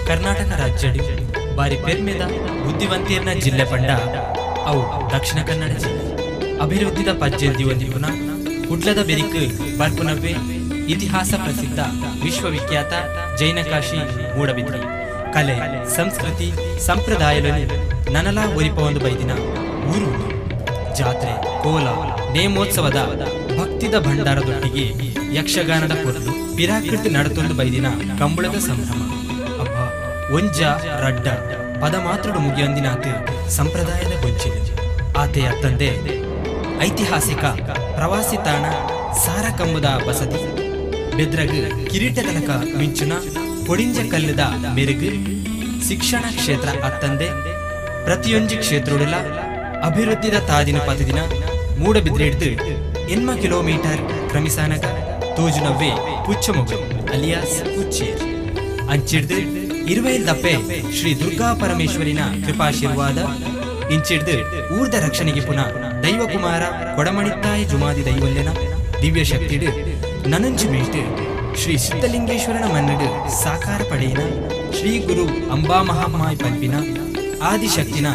ಕರ್ನಾಟಕ ರಾಜ್ಯಡ್ ಬಾರಿ ಪೆರ್ಮೆದ ಬುದ್ಧಿವಂತೆರ್ನ ಜಿಲ್ಲೆ ಪಂಡ ಅವು ದಕ್ಷಿಣ ಕನ್ನಡ ಜಿಲ್ಲೆ. ಅಭಿವೃದ್ಧಿದ ಪಜ್ಜೆ ದಿವೊಂದಿಪ್ಪುನ ಕುಡ್ಲದ ಬೆರಿಕ್ ಬರ್ಪುನವ್ವೇ ಇತಿಹಾಸ ಪ್ರಸಿದ್ಧ ವಿಶ್ವವಿಖ್ಯಾತ ಜೈನಕಾಶಿ ಮೂಡಬಿದ್ರಿ. ಕಲೆ, ಸಂಸ್ಕೃತಿ, ಸಂಪ್ರದಾಯೊಲೆನ್ ನನಲಾ ಒರಿಪಾವೊಂದು ಬೈದಿನ ಊರು ಉಂದು. ಜಾತ್ರೆ, ಕೋಲ, ನೇಮೋತ್ಸವದ ಭಕ್ತಿದ ಭಂಡಾರದೊಟ್ಟಿಗೆ ಯಕ್ಷಗಾನದ ಪೊರ್ಲು, ಪಿರಾಕೃತಿ ನಡತೊಂದು ಬೈದಿನ ಕಂಬುಳದ ಸಂಭ್ರಮ. ಅಬ್ಬಾ, ಒಂಜ ರಡ್ಡ ಪದ ಮಾತ್ರಡು ಮುಗಿಯೊಂದಿನಾತ್ ಸಂಪ್ರದಾಯದ ಗೊಂಚಿಲು. ಆತೆ ಅತ್ತಂದೆ ಐತಿಹಾಸಿಕ ಪ್ರವಾಸಿ ತಾಣ ಸಾರಕಂಬುದ ಬಸದಿ, ಬೆದ್ರಗ್ ಕಿರೀಟದಲಕ ಮಿಂಚುನ ಕೊಡಿಂಜ ಕಲ್ಲುದ ಮೆರುಗು, ಶಿಕ್ಷಣ ಕ್ಷೇತ್ರ ಅತ್ತಂದೆ ಪ್ರತಿಯೊಂಜಿ ಕ್ಷೇತ್ರೊಡುಲ ಅಭಿವೃದ್ಧಿದ ತಾದಿನ ಪತಿದಿನ ಮೂಡಬಿದ್ರೆಡ್ದ್ 80 ಕಿಲೋಮೀಟರ್ ಕ್ರಮಿಸಾನಗ ತೋಜುನವ್ವೇ ಪುಚ್ಚಮೊಗರು ಅಲಿಯಾಸ್ ಪುಚ್ಚೇರ್. ಅಂಚಿಡ್ದ್ ಇರುವೈಲ್ ದಪ್ಪೆ ಶ್ರೀ ದುರ್ಗಾ ಪರಮೇಶ್ವರಿನ ಕೃಪಾಶೀರ್ವಾದ, ಇಂಚಿಡ್ದ್ ಊರ್ದ ರಕ್ಷಣೆಗೆ ಪುನಃ ದೈವಕುಮಾರ ಕೊಡಮಣಿತ್ತಾಯ ಜುಮಾದಿ ದೈವಲ್ಯನ ದಿವ್ಯ ಶಕ್ತಿಡ್ ನನಂಜಿ ಮೇಟ್ ಶ್ರೀ ಸಿದ್ಧಲಿಂಗೇಶ್ವರನ ಮನ್ನಡ್ ಸಾಕಾರ ಪಡೆಯಿನ ಶ್ರೀ ಗುರು ಅಂಬಾ ಮಹಾಮಾಯ್ ಪನ್ಪಿನ ಆದಿಶಕ್ತಿನ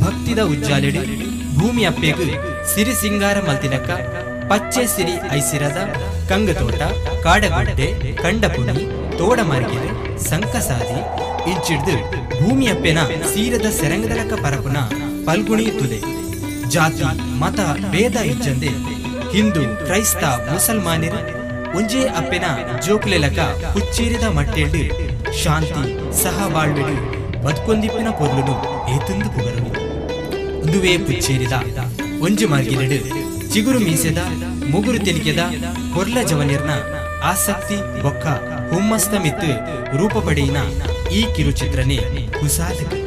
ಭಕ್ತಿದ ಉಜ್ಜಾಲೆಡ್ ಭೂಮಿ ಅಪ್ಪೆಗ್ ಸಿರಿ ಸಿಂಗಾರ ಮಲ್ತಿಲಕ್ಕ ಪಚ್ಚೆ ಸಿರಿ ಐಸಿರದ ಕಂಗತೋಟ, ಕಾಡಗುಡ್ಡೆ, ಕಂಡಪುಣಿ, ತೋಡಮರ್ಗಿಲ್, ಸಂಕಸಾದಿ ಇಂಚಿಡ್ದ್ ಭೂಮಿ ಅಪ್ಪೆನ ಸೀರದ ಸೆರಂಗದಲಕ ಪರಪುನ ಪಲ್ಗುಣಿ ತುದೆ. ಜಾತಿ ಮತ ಭೇದ ಇಜ್ಜಂದೆ ಹಿಂದೂ ಕ್ರೈಸ್ತ ಮುಸಲ್ಮಾನೆರ್ ಒಂಜೇ ಅಪ್ಪೆನ ಜೋಕುಲೆಲಕ ಪುಚ್ಚೇರಿದ ಮಟ್ಟೆಲ್ಡ್ ಶಾಂತಿ ಸಹಬಾಳ್ವೆಡ್ ಬದ್ಕೊಂದಿಪ್ಪಿನ ಪೊರ್ಲುನು ಏತುಂದು ಪುಗರುನಿ. ಉಂದುವೇ ಪುಚ್ಚೇರಿದ ಒಂಜಿ ಮರ್ಗಿಲೆಡ್ ಚಿಗುರು ಮೀಸೆದ ಮುಗುರು ತೆಲಿಕೆದ ಪೊರ್ಲ ಜವನೆರ್ನ ಆಸಕ್ತಿ ಬೊಕ್ಕ ಹುಮ್ಮಸ್ತ ಮಿತ್ತ್ ರೂಪ ಪಡೆಯಿನ ಈ ಕಿರುಚಿತ್ರನೇ ಕುಸಾಲ್ಗ್.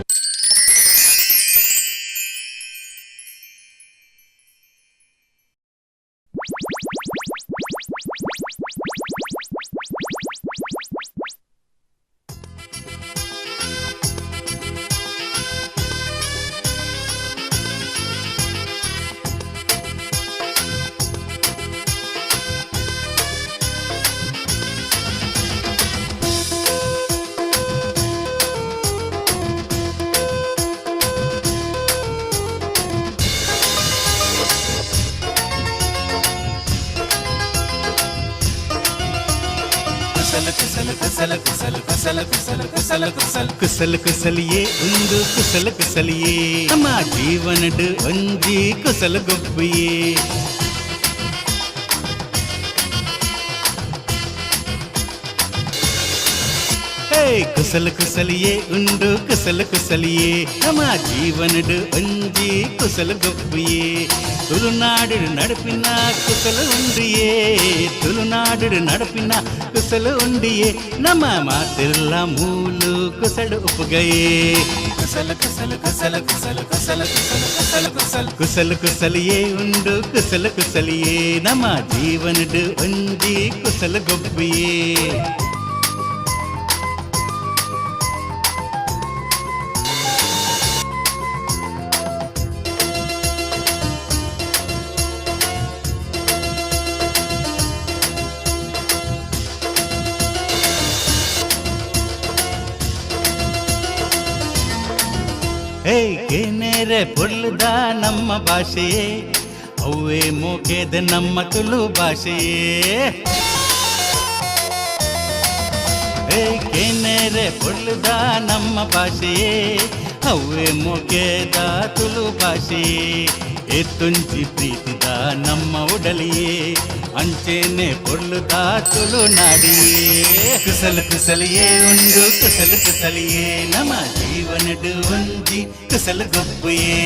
ಕುಸಲ ಕುಸಲ ಕುಸಲ ಕುಸಲ ಕುಸಲ ಕುಸಲ ಕುಸಲ ಕುಸಲ ಕುಸಲ ಕುಸಲಿಯೇ ಉಂದು ಕುಸಲ ಕುಸಲಿಯೇ ನಮ್ಮ ಜೀವನಡ್ ಒಂಜಿ ಕುಸಲ ಗೊಬ್ಬುಯೇ. ಹೇ ಕುಸಲ ಕುಸಲಿಯೇ ಉಂಡು ಕುಸಲ ಕುಸಲಿಯೇ ನಮ್ಮ ಜೀವನಡ್ ಒಂಜಿ ಕುಸಲ ಗೊಬ್ಬುಯೇ. ತುಳುನಾಡು ನಡಪಿನ ಕುಸಲ ಉಂಡಿಯೇ, ತುಳುನಾಡು ನಡಪಿನ ಕುಸಲ ಉಂಡಿಯೇ, ನಮ್ಮ ಮಾತಿರ್ಲ ಮೂಲು ಕುಸಡು ಉಪ್ಪುಗಯೇ. ಕುಸಲ ಕುಸಲ ಕುಸಲ ಕುಸಲ ಕುಸಲ ಕುಸಲ ಕುಸಲ ಕುಸಲ ಕುಸಲ ಕುಸಲಿಯೇ ಉಂಡು ಕುಸಲ ಕುಸಲಿಯೇ ನಮ್ಮ ಜೀವನಡ್ ಒಂಜಿ ಕುಸಲ ಗೊಬ್ಬುಯೇ. ಏಯ್ ಕೇನೇರೆ ಪೊರ್ಲುದ ನಮ್ಮ ಭಾಷೆಯೇ, ಅವ್ವೇ ಮೋಕೆದ ನಮ್ಮ ತುಳು ಭಾಷೆಯೇ. ಏಯ್ ಕೇನೇರೆ ಪೊರ್ಲುದ ನಮ್ಮ ಭಾಷೆಯೇ, ಅವ್ವೇ ಮೋಕೆದ ತುಳು ಭಾಷೆಯೇ. ಎತ್ತುಂಚಿ ಪ್ರೀತಿದ ನಮ್ಮ ಉಡಲಿಯೇ, ಅಂಚೆನೆ ಪೊರ್ಲುದ ತುಳುನಾಡಿಯೇ. ಕುಸಲ ಕುಸಲಿಯೇ ಉಂಡು ಕುಸಲ ಕುಸಲಿಯೇ ನಮ್ಮ ಜೀವನಡು ಒಂಜಿ ಕುಸಲ ಗೊಬ್ಬುಯೇ.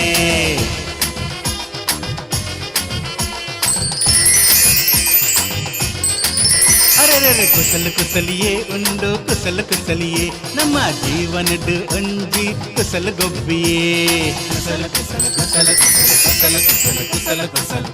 ಅರೆರೆರೆ ಕುಸಲ ಕುಸಲಿಯೇ ಉಂಡು ಕುಸಲ ಕುಸಲಿಯೇ ನಮ್ಮ ಜೀವನಡು ಒಂಜಿ ಕುಸಲ ಗೊಬ್ಬಿಯೇ. ಕುಸಲ ಕುಸಲ ಕುಸಲ ಕುಸಲ ಕುಸಲ ಕುಸಲ ಕುಸಲ ಕುಸಲ.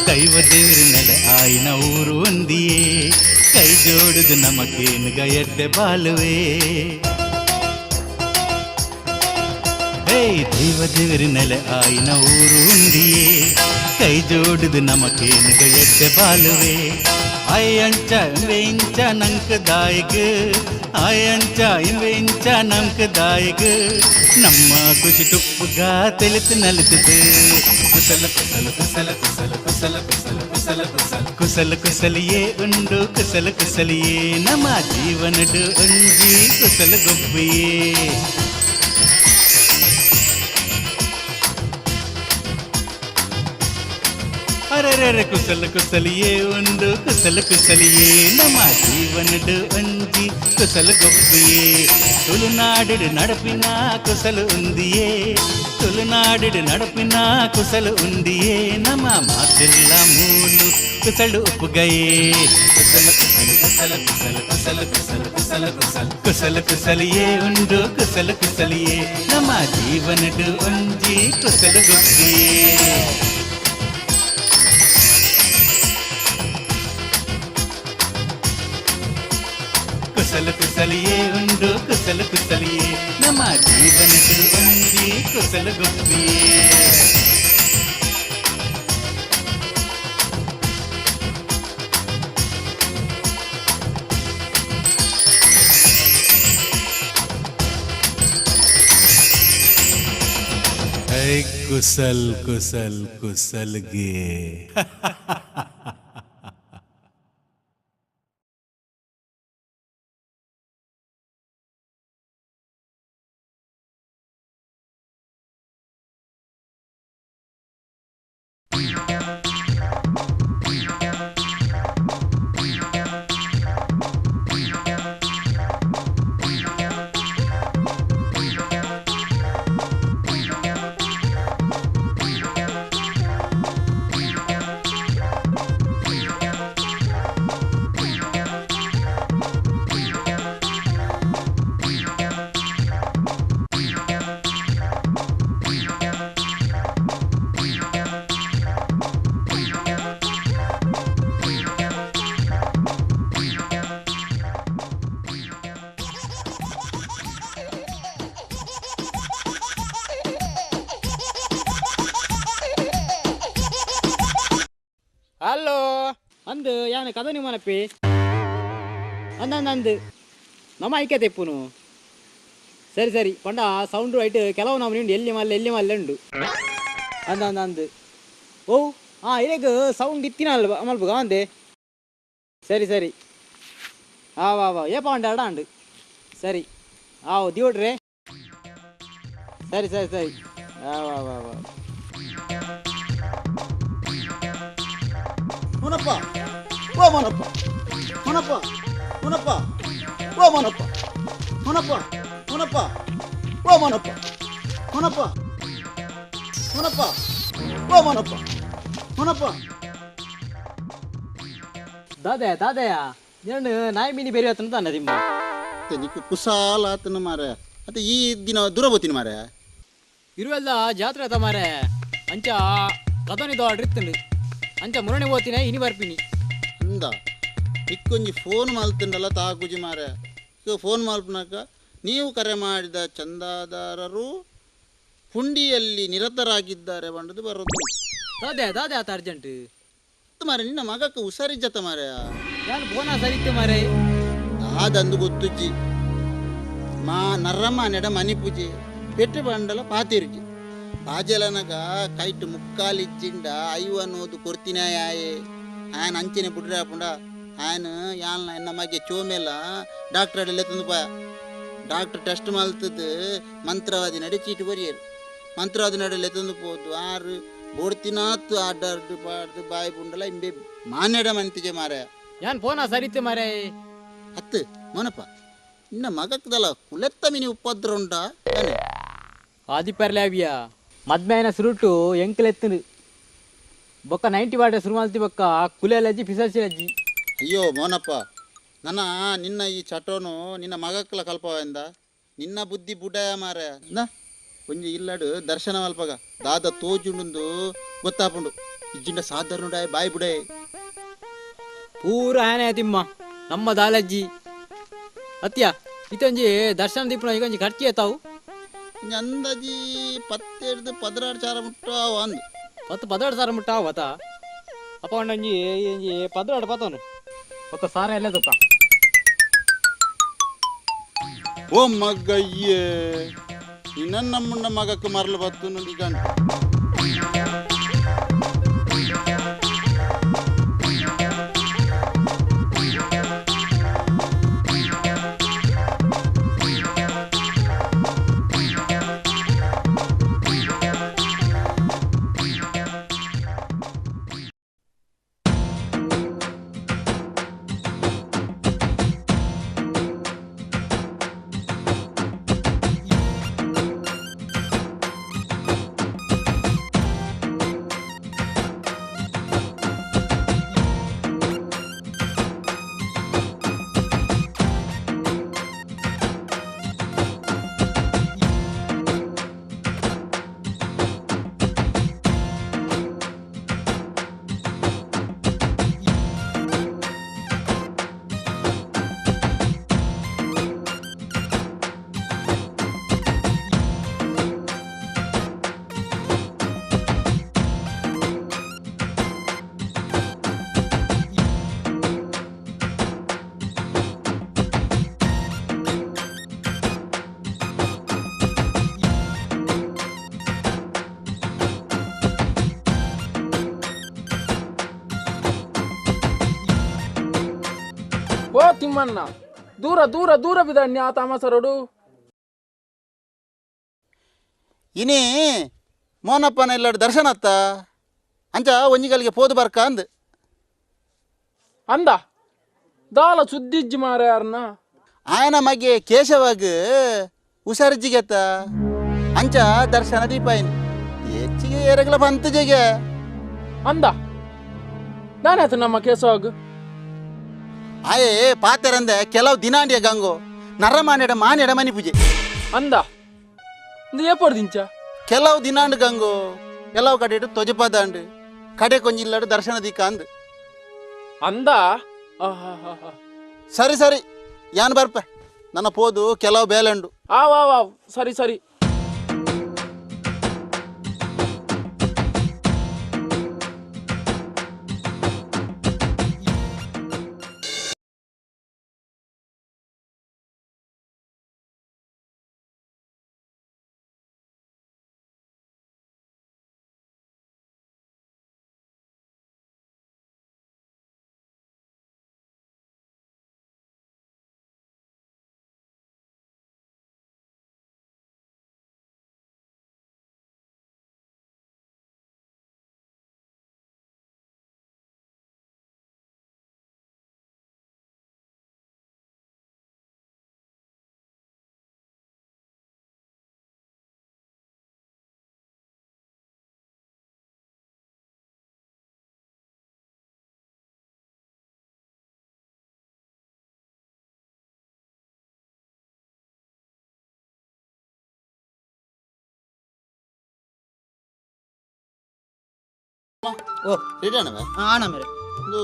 ದೈವ ದೇವರು ನೆಲೆ ಆಯಿನ ಆಯಿನ ಊರು ಒಂದಿಯೇ ಕೈ ಜೋಡಿದು ನಮಕೇನುಗ ಎಡ್ಡೆ ಬಾಳುವೆ. ಹೇ ದೈವ ದೇವರ ನೆಲೆ ಆಯಿನ ಊರು ಉಂದಿಯೇ ಕೈ ಜೋಡಿದು ನಮಕೇನುಗ ಎಡ್ಡೆ ಬಾಳುವೆ. ಆಯ್ ಅಂಚ ಇಂಬೆ ಇಂಚ ನಂಕ ದಾಯಗ, ಆಯ್ ಅಂಚ ಇಂಬೆ ಇಂಚ ನಂಕ ದಾಯಗ, ನಮ್ಮ ಖುಷಿ ಟುಪ್ಪುಗ ತಿಳಿತು ನಲಿತದು. ಕುಸಲ ಕುಸಲ ಕುಸಲ ಕುಸಲ ಕುಸಲ ಕುಸಲ ಕುಸಲ ಕುಸಲ ಕುಸಲ ಕುಸಲಿಯೇ ಉಂಡು ಕುಸಲ ಕುಸಲಿಯೇ, ನಮ್ಮ ಜೀವನಡು ಒಂಜಿ ಕುಸಲ ಗೊಬ್ಬಿಯೇ. ಅರೆರೆರೆ ಕುಸಲ ಕುಸಲಿಯೇ ಉಂಡು ಕುಸಲ ಕುಸಲಿಯೇ, ನಮ್ಮ ಜೀವನಡು ಒಂಜಿ ಕುಸಲ ಗೊಬ್ಬಿಯೇ. ತುಳುನಾಡು ನಡಪಿನ ಕುಸಲು ಉಂದಿಯೇ, ತುಳುನಾಡು ನಡಪಿನ ಕುಸಲು ಉಂದಿಯೇ, ನಮ್ಮ ಮಾತೆಲ್ಲ ಮೂಲು ಕುಸಲು ಉಪ್ಪುಗಯೇ. ಕುಸಲ ಕುಸಲ ಕುಸಲ ಕುಸಲ ಕುಸಲ ಕುಸಲ ಕುಸಲ ಕುಸಲ ಕುಸಲ ಕುಸಲಿಯೇ ಉಂಡು ಕುಸಲ ಕುಸಲಿಯೇ, ನಮ್ಮ ಜೀವನಡು ಒಂಜಿ ಕುಸಲ ಗೊಬ್ಬಿಯೇ. ಕುಸಲ ಕುಸಲಿಯೇ ಉಂಡು ಕುಸಲ ಕುಸಲಿಯೇ, ನಮ್ಮ ಜೀವನದ ಒಂಜಿ ಕುಸಲ ಗೊಬ್ಬಿಯೇ. ऐ ಕುಸಲ್ ಕುಸಲ್ ಕುಸಲ್ಗೆ. ಹಲೋ ಅಂದು ಯಾನ ಕದನಿ ಮನಪಿ ಅಂದ ಅಂದ ಅಂದು ನಮ್ಮ ಐಕ್ಯತೆ ಇಪ್ಪುನು. ಸರಿ ಸರಿ ಪಂಡ ಸೌಂಡ್ ಐಟ್ ಕೆಲವು ನಮ್ಮನಿ ಉಂಡು, ಎಲ್ಲಿ ಮಲ್ಲ ಎಲ್ಲಿ ಮಲ್ಲ ಉಂಡು ಅಂದ ಅಂದ ಅಂದು. ಓ ಹಾಂ ಇರೇಗ ಸೌಂಡ್ ಇತ್ತಿನ ಅಲ್ಲ ಮಲ್ಪುಗ ಅಂದೆ. ಸರಿ ಸರಿ ಆ ವಾ ವಾ ಏಪ ಉಂಡು ಅಡ ಉಂಡು. ಸರಿ ಆವು ದಿವಡ್ರೆ. ಸರಿ ಸರಿ ಸರಿ ಆ ವಾ ವಾ ವಾ. ಮುನಪ್ಪ ಓ ಮುನಪ್ಪ ಮುನಪ್ಪ ಮುನಪ್ಪ ಓ ಮುನಪ್ಪ ಮುನಪ್ಪ ಮುನಪ್ಪ ಓ ಮುನಪ್ಪ ಮುನಪ್ಪ ಮುನಪ್ಪ ಓ ಮುನಪ್ಪ ಮುನಪ್ಪ. ದಾದಯ ದಾದಯ నేను ನಾಯಿ ಮೀನಿ ಬೇರೆ ಆತನ ತಾನೆ ದಿಮ್ಮ. ನಿಕ್ಕು ಕುಸಾಲ ಆತನ ಮಾರೆ, ಅತ್ತೆ ಈ ದಿನ ದೂರ ಬೋತೀನಿ ಮಾರೆ. ಇರುವೆಲ್ಲ ಜಾತ್ರೆ ಆತ ಮಾರೆ, ಅಂಚ ಕದನಿದ ಆರ್ಡರ್ ಇತ್ತಂಡು ಅಂಚ ಮುರಣಿ ಹೋತಿನ ಇನಿ ಬರ್ಪಿನಿ. ಅಂದ ಇಕ್ಕೊಂಜಿ ಫೋನ್ ಮಲ್ತಂಡಲ್ಲ ತಾಕುಜಿ ಮಾರೆ. ಈಗ ಫೋನ್ ಮಲ್ಪನಾಕ ನೀವು ಕರೆ ಮಾಡಿದ ಚಂದಾದಾರರು ಪುಂಡಿಯಲ್ಲಿ ನಿರತರಾಗಿದ್ದಾರೆ ಬಂಡದು ಬರೋದು. ದಾದೆ ದಾದೆ ಆತ ಅರ್ಜೆಂಟ್ ಮಾರೆ, ನಿನ್ನ ಮಗಕ್ಕೆ ಹುಷಾರಿಜ್ಜತ ಮಾರೆ. ಯಾನ್ ಬೋನಾ ಸರಿತ್ತು ಮಾರೆ. ಆದಂದು ಗೊತ್ತುಜ್ಜಿ ಮಾ ನರಮ್ಮ ನೆಡ ಮನಿಪುಜಿ ಪೆಟ್ಟು ಬಂಡಲ ಪಾತಿರುಜಿ ಬಾಜಲನಗ ಕೈಟ್ ಮುಕ್ಕಾಲಿಜ್ಜಿಂಡ ಐವ ಅನ್ನೋದು ಕೊರ್ತಿನ ಯಾಯೆ ಆಯನ ಅಂಚನೆ ಬುಡ್ರೆ ಪುಂಡ ಆಯನ ಯಾಲ್ನ ಎನ್ನ ಮಗೆ ಚೋಮೆಲ ಡಾಕ್ಟರ್ ಅಡೆಲ್ಲ ತಂದು ಪಾಯ. ಡಾಕ್ಟರ್ ಟೆಸ್ಟ್ ಮಲ್ತದ್ದು ಮಂತ್ರವಾದಿ ನಡೆ ಚೀಟು ಬರಿಯರು. ಮಂತ್ರವಾದಿ ನಡೆ ತಂದು ಪೋದು ಆರು ಬೋಡ್ತಿನಾತು ಅಡ್ಡಾರ್ದು ಪಾಡ್ದು ಬಾಯಿ ಪುಂಡಲ ಇಂಬೆ ಮಾನ್ಯಡ ಮಂತಿಜೆ ಮಾರೆ. ಯಾನ್ ಫೋನಾ ಸರಿತ್ತು ಮಾರೆ. ಹತ್ತು ಮೋನಪ್ಪ ನಿನ್ನ ಮಗಕ್ಕದಲ್ಲ ಕುಲೆತ್ತ ಮಿನಿ ಉಪದ್ರ ಉಂಟಾ ತಾನೆ. ಆದಿಪರ್ಲಾವಿಯ ಮದ್ಮೆಯನ ಸುರುಟು ಎಂಕಲೆತ್ತನು ಬೊಕ್ಕ 90 what ಸುರು ಮಲ್ತಿ ಬೊಕ್ಕ ಕುಲೆಲಜ್ಜಿ ಪಿಸಲ್ಸಿಲಜ್ಜಿ. ಅಯ್ಯೋ ಮೋನಪ್ಪ ನನ್ನ ನಿನ್ನ ಈ ಚಟೋನು ನಿನ್ನ ಮಗಕ್ಕಲ ಕಲ್ಪವೆಂದ ನಿನ್ನ ಬುದ್ಧಿ ಬುಡಯ ಮಾರ. ಒಂಜಿ ಇಲ್ಲಡು ದರ್ಶನ ಮಲ್ಪಗ ದಾದ ತೋಜುಂಡು ಗೊತ್ತಾಪುಂಡು ಇಜ್ಜಿಂಡ ಸಾಧಾರಣ ಬಾಯಿ ಬುಡಾಯ. ಪೂರ ಆನೆ ತಿಮ್ಮ ನಮ್ಮ ದಾಲಜ್ಜಿ ಅತ್ಯ ಇತ್ತೊಂಜಿ ದರ್ಶನ ದೀಪನ ಈಗೊಂಜಿ ಖರ್ಚಿ ಏತಾವು. ಅಂದಾಜಿ ಪತ್ತೆಡ್ದು 16 ಸಾವಿರ ಮುಟ್ಟ ಅಂದು. 10 16 ಸಾವಿರ ಮುಟ್ಟ ಆವತ ಅಪ್ಪ ಒಂಜಿ ಒಂಜಿ 12 ಪತ್ತನು ಒಕ್ಕ ಸಾರ ಎಲ್ಲ ತುಕ್ಕ. ಓ ಮಗಯ್ಯೇ, ಇನ್ನ ನಮ್ಮಣ್ಣ ಮಗಕ್ಕೆ ಮರಳು ಬತ್ತು ನುಡಿ ಗಂಟು. ಓ ತಿಮ್ಮಣ್ಣ, ದೂರ ದೂರ ದೂರ ಬಿದಣ್ಣ ಆ ತಾಮಸರೋಡು. ಇನಿ ಮೋನಪ್ಪನ ಇಲ್ಲಡು ದರ್ಶನ ಅತ್ತ ಅಂಚ ಒಂಜಿಗಲ್ಲಿಗೆ ಪೋದು ಬರ್ಕ ಅಂದ್. ಅಂದ ದಾಲ ಸುದ್ದಿಜ್ಜಿ ಮಾರ ಯಾರನ್ನ. ಆಯನ ಮಗೆ ಕೇಶವಾಗ ಹುಷಾರಿಜ್ಜಿಗೆತ್ತ ಅಂಚ ದರ್ಶನ ದೀಪಾಯಿನಿ ಹೆಚ್ಚಿಗೆ ಏರಗಲ ಬಂತು ಜಗೆ. ಅಂದ ನಾನಾಯ್ತು ನಮ್ಮ ಕೇಶವಾಗ. ಆಯೇ ಪಾತೆರಂದೆ ಕೆಲವು ದಿನಾಂಡಿಯ ಗಂಗೋ ನರಮಾನೆಡ ಮಾನೆಡ ಮನಿ ಪೂಜೆ. ಅಂದ ಏಪಡ್ದಿಂಚ ಕೆಲವು ದಿನಾಂಡು ಗಂಗೋ ಕೆಲವು ಕಡೆ ಇಟ್ಟು ತೊಜಪದಾಂಡು ಕಡೆ ಕೊಂಜಿಲ್ಲಾಡು ದರ್ಶನ ದೀಕ ಅಂದ್. ಅಂದ ಸರಿ ಸರಿ ಯಾನ್ ಬರ್ಪ ನನ್ನ ಪೋದು ಕೆಲವು ಬೇಲಂಡು. ಆವ್ ಆವ್ ಆವ್ ಸರಿ ಸರಿ. ಓ ರೆಡಿ ಅಣ್ಣವೇ? ಆಣ ಮೇರೆ. ಒಂದು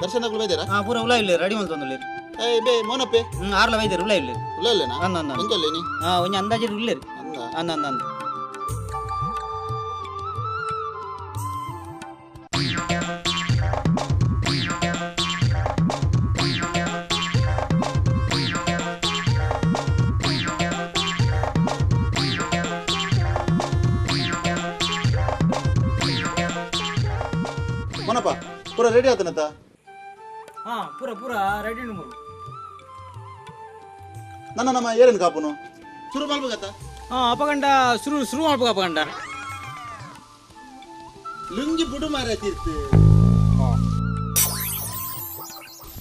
ದರ್ಶನಗಳು ಬೈದಾರ? ಹಾ ಪೂರ ಉಲ ಇಲ್ಲ ರೆಡಿ ಮಲ್ತೊಂದುಲ್ಲೇರು. ಏಯ್ ಬೇ ಮೋನಪ್ಪೆ. ಆರ್ಲ ಬೈದಾರ ಉಲ ಇಲ್ಲ. ಉಲ ಇಲ್ಲೇನಾ? ಅಂದ ಅಂದ. ಒಂಜಲ್ಲೇ ನೀ? ಹಾ ಒಂಜಿ ಅಂದಾಜು ಉಲ್ಲೇರು. ಅಂದ. ಅಂದ ಅಂದ ಅಂದ. ಮೋನಪ್ಪ ಪೂರ ರೆಡಿ ಆತನತ? ಹಾ ಪೂರ ಪೂರ ರೆಡಿ ಮೂರು. ನನ್ನ ನಮ್ಮ ಏರೇನು ಕಾಪುನು ಶುರು ಮಲ್ಪಗತ್ತ? ಹಾ ಅಪಗಂಡ ಶುರು ಶುರು ಮಲ್ಪಗ ಅಪಗಂಡ. ಲುಂಗಿ ಬುಡು ಮಾರ ತೀರ್ತು.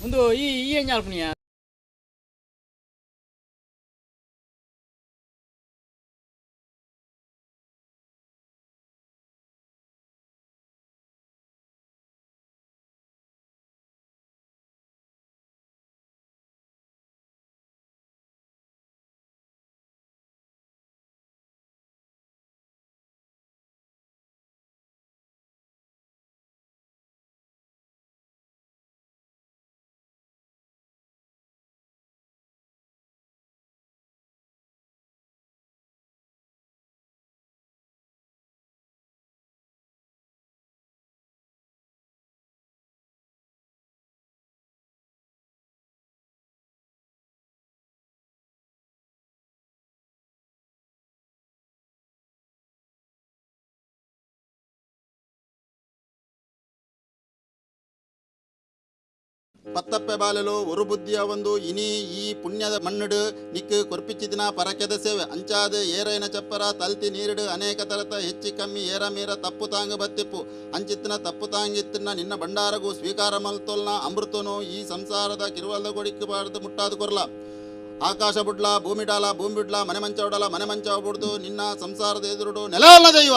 ಒಂದು ಈ ಈ ಎಂಜಾಲ್ಪುನಿಯ. ಪತ್ತಪ್ಪೆ ಬಾಲೆಲು ಒರು ಬುದ್ಧಿಯ ಒಂದು ಇನಿ ಈ ಪುಣ್ಯದ ಮಣ್ಣುಡು ನಿಕ್ಕು ಕೊರ್ಪಿಚ್ಚಿದಿನ ಪರಕೆದ ಸೇವೆ ಅಂಚಾದ ಏರೈನ ಚಪ್ಪರ ತಲ್ತಿ ನೀರಿಡು ಅನೇಕ ತರತ ಹೆಚ್ಚಿ ಕಮ್ಮಿ ಏರ ಮೀರ ತಪ್ಪು ತಾಂಗ ಬತ್ತಿಪ್ಪು ಅಂಚಿತ್ತಿನ ತಪ್ಪು ತಾಂಗಿತ್ತಿನ ನಿನ್ನ ಭಂಡಾರಗೂ ಸ್ವೀಕಾರ ಮಲ್ತೊಲ್ನ ಅಮೃತನು ಈ ಸಂಸಾರದ ಕಿರುವಲ್ದ ಕೊಡಿಕ್ಕು ಬಾರದು ಮುಟ್ಟಾದು ಕೊರ್ಲ ಆಕಾಶ ಬುಡ್ಲ ಭೂಮಿಡಾಲ ಭೂಮಿ ಬಿಡ್ಲ ಮನೆ ಮಂಚ ಉಡಲ ಮನೆ ಮಂಚ ಬಿಡ್ದು ನಿನ್ನ ಸಂಸಾರದ ಎದುರುಡು ನೆಲವಲ್ಲ ದೈವ.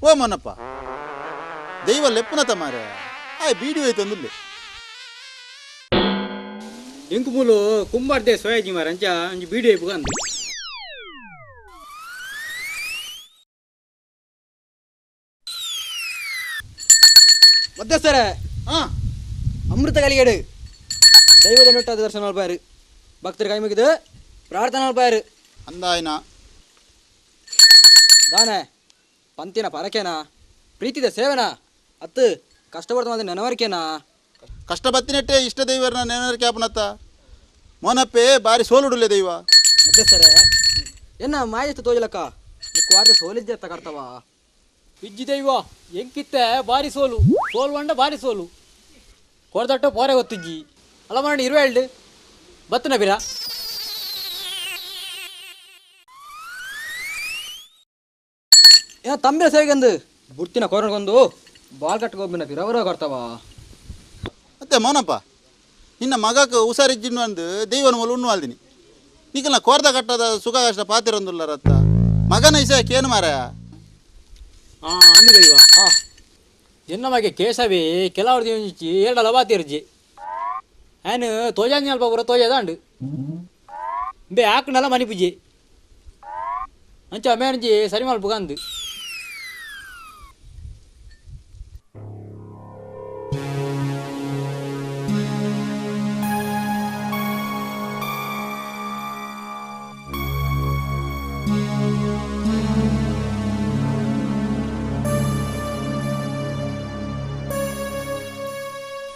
ಓ ಮೊನ್ನಪ್ಪ ದೈವ ಲೆಪ್ಪುನ ತಮಾರೆ ಆ ಬೀಡಿ ಹೋಯ್ತಂದುಲ್ಲೆ ಎಂಕು ಮೂಲು ಕುಂಬಾರ್ದೆ ಸೋಯಾಜಿ ಮಾರ ಅಂಚ ಅಂಜಿ ಬೀಡಿ ಹೋಯ್ಪು ಅಂದು ಮಧ್ಯಸ್ಥರೇ ಅಮೃತ ಕಲಿಗೇಡು ದೈವದ ನೊಟ್ಟಾದ ದರ್ಶನ ಅಲ್ಪಾರು ಭಕ್ತರ ಕೈ ಮುಗಿದು ಪ್ರಾರ್ಥನೆ ಅಲ್ಪಾರು ಅಂದಾಯನ ದಾನೆ ಪಂತಿನ ಪರಕೇನಾ ಪ್ರೀತಿದ ಸೇವೆನಾ ಅತ್ತು ಕಷ್ಟಪಡ್ತ ಮಾತ್ರ ನೆನವರಿಕೆನಾ ಕಷ್ಟ ಬತ್ತಿನಟ್ಟೆ ಇಷ್ಟ ದೈವರನ್ನ ನೆನವರಿಕೆ ಆಪನತ್ತ ಮೋನಪ್ಪೆ ಬಾರಿ ಸೋಲುಡುಲೆ ದೈವ. ಮಧ್ಯಸ್ಥರೇ ಎನ್ನ ಮಾಯಷ್ಟು ತೋಜಲಕ್ಕ ನಿಕ್ಕು ವಾರ್ತೆ ಸೋಲಿದ್ದೆ ಅತ್ತ ಕರ್ತವ ಇಜ್ಜಿ ದೈವ ಎಂಕಿತ್ತೆ ಬಾರಿ ಸೋಲು ಸೋಲು వంಡ ಬಾರಿ ಸೋಲು ಕೊರದಟ್ಟ ಪೋರೆ ಗೊತ್ತಿಜ್ಜಿ ಅಲ್ಲ ಮಾಡಿ ಇರುವೆ ಹೇಳ್ದು ಬತ್ತನ ಬಿರ ಏನ ತಂಬಿನ ಸೇವೆಗೆಂದು ಬುಡ್ತಿನ ಕೋರಗೊಂದು ಬಾಲ್ ಕಟ್ಕೊಬ್ಬಿನ ಪಿರವರ ಕರ್ತವ. ಮತ್ತೆ ಮೋನಪ್ಪ ನಿನ್ನ ಮಗಕ್ಕೆ ಹುಷಾರಿಜ್ಜಿನ್ನು ಅಂದು ದೈವನ ಮೂಲ ಉಣ್ಣು ಅಲ್ದಿನಿ ನಿಕಲ್ನ ಕೋರ್ದ ಕಟ್ಟದ ಸುಖ ಕಷ್ಟ ಪಾತಿರೊಂದುಲ್ಲ ರತ್ತ ಮಗನ ಇಸಕ್ಕೆ ಏನು ಮಾರಾಯ. ಹಾಂ ಅಂದು ದೈವ ಹಾಂ ಎನ್ನ ಮಗೆ ಕೇಶವೇ ಕೆಲವರು ಒಂಜಿಚ್ಚಿ ಎರಡಲ್ಲ ಬಾತಿರ್ಜಿ ಆನು ತೋಜಾಂಜಿ ಅಲ್ಪ ಪೂರ ತೋಜಾದಾಂಡು ಬೇ ಆಕ್ನಲ್ಲ ಮನಿ ಪೂಜೆ ಅಂಚ ಮೇನಜಿ ಸರಿ ಮಲ್ಪುಗ ಅಂದು.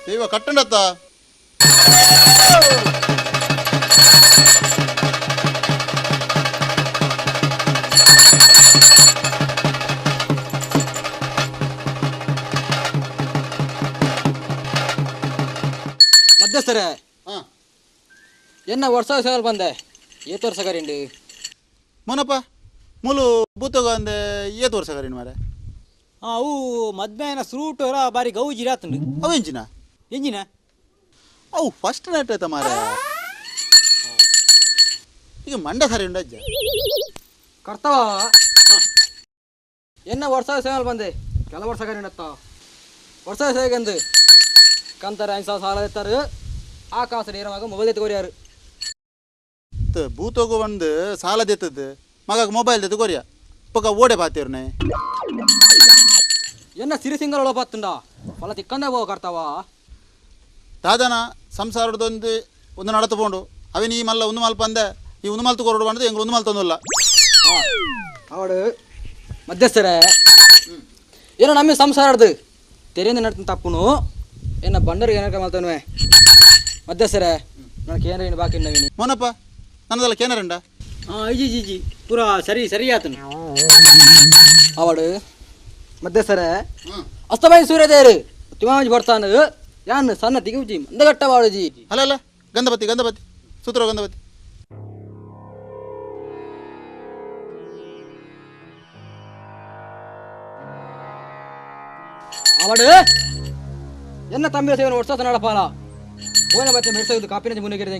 ದೈವ ಕಟ್ಟಂಡತ್ತ ಮಧ್ಯಸ್ಥರೇ, ಎನ್ನ ವರ್ಷ ಸೇವಲ್ ಬಂದೆ ಏತು ವರ್ಷ ಕರಿಂಡು ಮೋನಪ್ಪ ಮೂಲು ಬೂತಗ ಅಂದೆ ಏತು ವರ್ಷ ಕರಿಂಡು ಮಾರೆ. ಅವು ಮದ್ಮೆನ ಸುರೂಟೋರ ಬಾರಿ ಗೌಜಿ ರಾತಂಡು. ಅವು ಎಂಜಿನ ಎಂಜಿನ ಅವು ಫಸ್ಟ್ ನೈಟ್ ಆಯ್ತಾ ಮಾರೆ. ಈಗ ಮಂಡ ಸರಿ ಉಂಡು ಅಜ್ಜ ಕರ್ತವ. ಎನ್ನ ವರ್ಷ ಸೇವಲ್ ಬಂದೆ ಕೆಲ ವರ್ಷ ಕರಿಂಡತ್ತ ವರ್ಷ ಸೇಗಂದು ಕಂತಾರೆ 5,000 ಸಾಲ ಎತ್ತಾರೆ ಆ ಕಾಸು ನೇರವಾಗ ಮೊಬೈಲ್ ಎತ್ತು ಕೊರಿಯಾರು. ಬೂತೋಗು ಬಂದು ಸಾಲ ದೆತ್ತದ್ದು ಮಗ ಮೊಬೈಲ್ ದೆತ್ತು ಕೊರಿಯ ಪಕ್ಕ ಓಡೆ ಪಾತಿರ್ನೆ. ಎನ್ನ ಸಿರಿ ಸಿಂಗಲ್ ಒಳ ಪಾತುಂಡ ಫಲ ತಿಕ್ಕಂದೇ ಹೋಗ ಕರ್ತಾವ. ದಾದನ ಸಂಸಾರದೊಂದು ಒಂದು ನಡತು ಪೋಂಡು ಅವಿನ ಈ ಮಲ್ಲ ಒಂದು ಮಲ್ಪ ಅಂದೆ ಈ ಒಂದು ಮಲ್ತು ಕೊರಡು ಬಂದು ಎಂಗ್ಳು ಒಂದು ಮಲ್ತೊಂದಿಲ್ಲ. ಅವಡು ಮಧ್ಯಸ್ಥರೇ, ಏನೋ ನಮ್ಮ ಸಂಸಾರದ್ದು ತೆರೆಯಿಂದ ನಡ್ತು ತಪ್ಪುನು ಏನ ಬಂಡರಿಗೆ ಏನಕ್ಕೆ ಮಲ್ತನುವೆ. ಮಧ್ಯಸ್ಥರೇ ನನಗೆ ಏನಾರ ಏನು ಬಾಕಿ ನವೀನಿ ಮೋನಪ್ಪ ನನ್ನದಲ್ಲ ಕೇನರಂಡ. ಹಾಂ ಇಜಿ ಜಿ ಜಿ ಪೂರಾ ಸರಿ ಸರಿ ಆತನು. ಅವಡು ಮಧ್ಯಸ್ಥರೇ ಅಸ್ತಮಯ ಸೂರ್ಯದೇರು ತಿಮಾಜಿ ಬರ್ತಾನು ಯಾನ್ ಸಣ್ಣ ತಿಗುಜಿ ಮಂದಗಟ್ಟ ವಾಡುಜಿ. ಅಲ್ಲ ಅಲ್ಲ ಗಂಧಪತಿ ಗಂಧಪತಿ ಸೂತ್ರ ಗಂಧಪತಿ. ಅವಡು ಎನ್ನ ತಂಬಿರ ಸೇವನ ವರ್ಷ ನಡಪಾಲ ಹೋನ ಬತ್ತೆ ಮೆಡ್ಸೋದು ಕಾಪಿನ ಮುನಿಗಿರಿದ.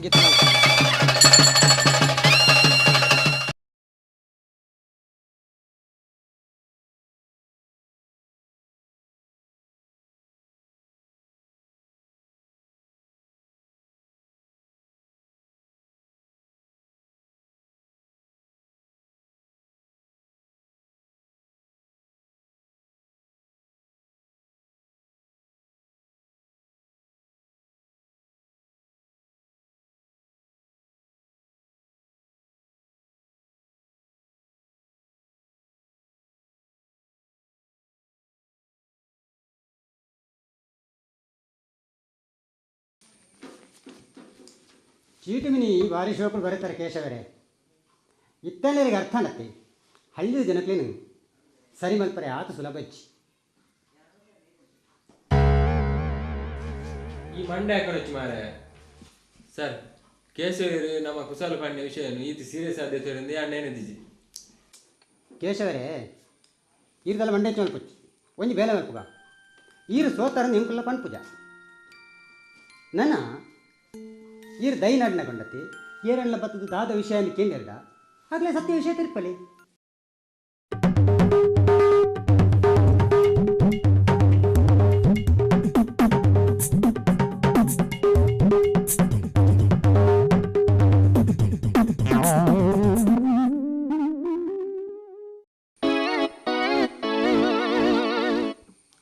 ಚೀಟುಮಿನಿ ಭಾರಿ ಶೋಕುಲು ಬರೀತಾರೆ ಕೇಶವರೇ. ಇತ್ತಲೇರಿಗೆ ಅರ್ಥ ನತ್ತೆ ಹಳ್ಳಿ ಜನಕ್ಲೇನು ಸರಿ ಮಲ್ಪರೆ ಆತ ಸುಲಭ. ಈ ಮಂಡ್ಯ ಕೊರಚು ಮಾರೆ ಸರ್ ಕೇಶವರು ನಮ್ಮ ಕುಶಾಲ ಪಾಂಡ್ಯ ವಿಷಯ ಈತ ಸೀರಿಯಸ್ ಆದ ಅಣ್ಣೇನಿದ್ದೀಜಿ. ಕೇಶವರೇ ಈರ್ದಲ್ಲ ಮಂಡೆ ಮಲ್ಪುಚ್ಚಿ ಒಂಜಿ ಬೇಲೆ ಮಲ್ಪುಗ ಈರು ಸೋತಾರ ನಿಂಕುಲ್ಲ ಪನ್ಪುಜ ನನ್ನ ಈರು ದೈನಾಡಿನ ಕೊಂಡತಿ ಏರಣ್ಣ ಬತ್ತದ ದಾದ ವಿಷಯ ಕೇಂದ್ರ ಆಗಲೇ ಸತ್ಯ ವಿಷಯ ತಿರುಪಲಿ.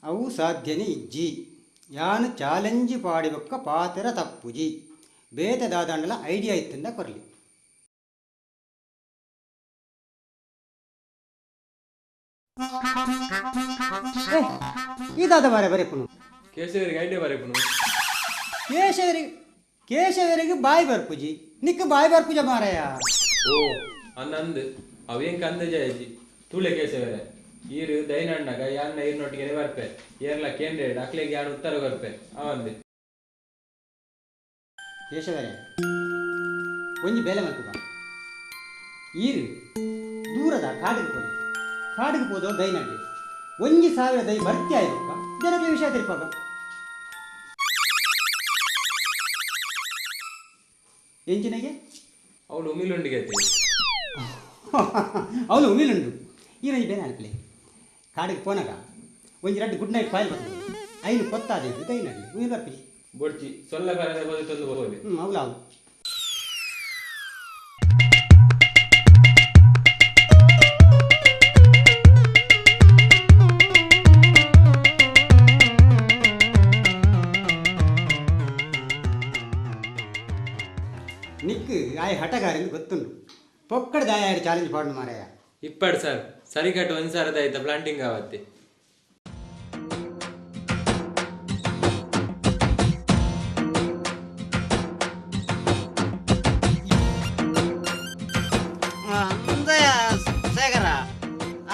ಅವು ಸಾಧ್ಯನೇ ಇಜ್ಜಿ ಯಾನು ಚಾಲೆಂಜ್ ಪಾಡಿಬೊಕ್ಕ ಪಾತೆರ ತಪ್ಪುಜಿ ಬೇತೆ ದಾದಾಂಡಲ ಐಡಿಯಾ ಇತ್ತಂದ ಕೊರಲಿ. ಈ ದಾದ ಬಾರೆ ಬರೆಪುನು ಕೇಶವರಿಗೆ ಐಡಿಯಾ ಬರೆಪುನು. ಕೇಶವರಿಗೆ ಕೇಶವರಿಗೆ ಬಾಯಿ ಬರ್ಪುಜಿ ನಿಕ್ಕ ಬಾಯಿ ಬರ್ಪುಜ ಮಾರಾಯ. ಓ ಅನ್ನಂದು ಅವೇನ್ ಕಂದ ಜಯಜಿ ತೂಳೆ ಕೇಶವರೇ ಈರು ದೈನಣ್ಣಗ ಯಾನ್ನ ಈರ್ನೊಟ್ಟಿಗೆ ಬರ್ಪೆ ಏರ್ಲ ಕೇಂದ್ರ ಅಕ್ಲೆಗೆ ಯಾರು ಉತ್ತರ ಬರ್ಪೆ ಅವಂದೆ. ಕೇಶವರೇ ಒಂಜಿ ಬೇಲೆ ಮಲ್ಪುಗ ಈರು ದೂರದ ಕಾಡಿಗೆ ಪೋಲಿ ಕಾಡಿಗೆ ಪೋದೋ ದೈನಡ್ಲಿ 1,000 ದೈ ಭರ್ತಿ ಆಯ್ಬಕ್ಕ ಜನಕ್ಕೆ ವಿಷಯ ತಿರ್ಪಾಗ ಎಂಜಿನಗೆ ಅವಳು ಉಮಿಲುಂಡಿಗೆ ಅವಳು ಉಮಿಲುಂಡು ಈರೊಂಜಿ ಬೇಲೆ ಅನ್ಪಲೆ ಕಾಡಿಗೆ ಪೋನಾಗ ಒಂಜಿ ರಡ್ಡು ಗುಡ್ ನೈಟ್ ಫೈಲ್ ಬರ್ತದೆ ಐನು ಕೊತ್ತಾದೆ ದೈನಡ್ಲಿ ಉಮಿಲ್ ಬರ್ಪಿ ಬೊಡ್ಚಿ ಸೊಲ್ಲ ಬರದ ತಂದು ಹೋಗಿ. ಹ್ಞೂ ಅವಳು ಅವು ನಿಕ್ಕು ಆಯ್ ಹಟಗಾರಿಂದ ಗೊತ್ತುಂಡು ಪೊಕ್ಕಡ ದಾಯ ಚಾಲೆಂಜ್ ಪಾಡು ಮಾರಾಯ. ಇಪ್ಪಡು ಸರ್ ಸರಿಕಟ್ಟು 1,000 ಆಯ್ತಾ ಪ್ಲಾಂಟಿಂಗ್ ಆವತ್ತೆ. ಶೇಖರ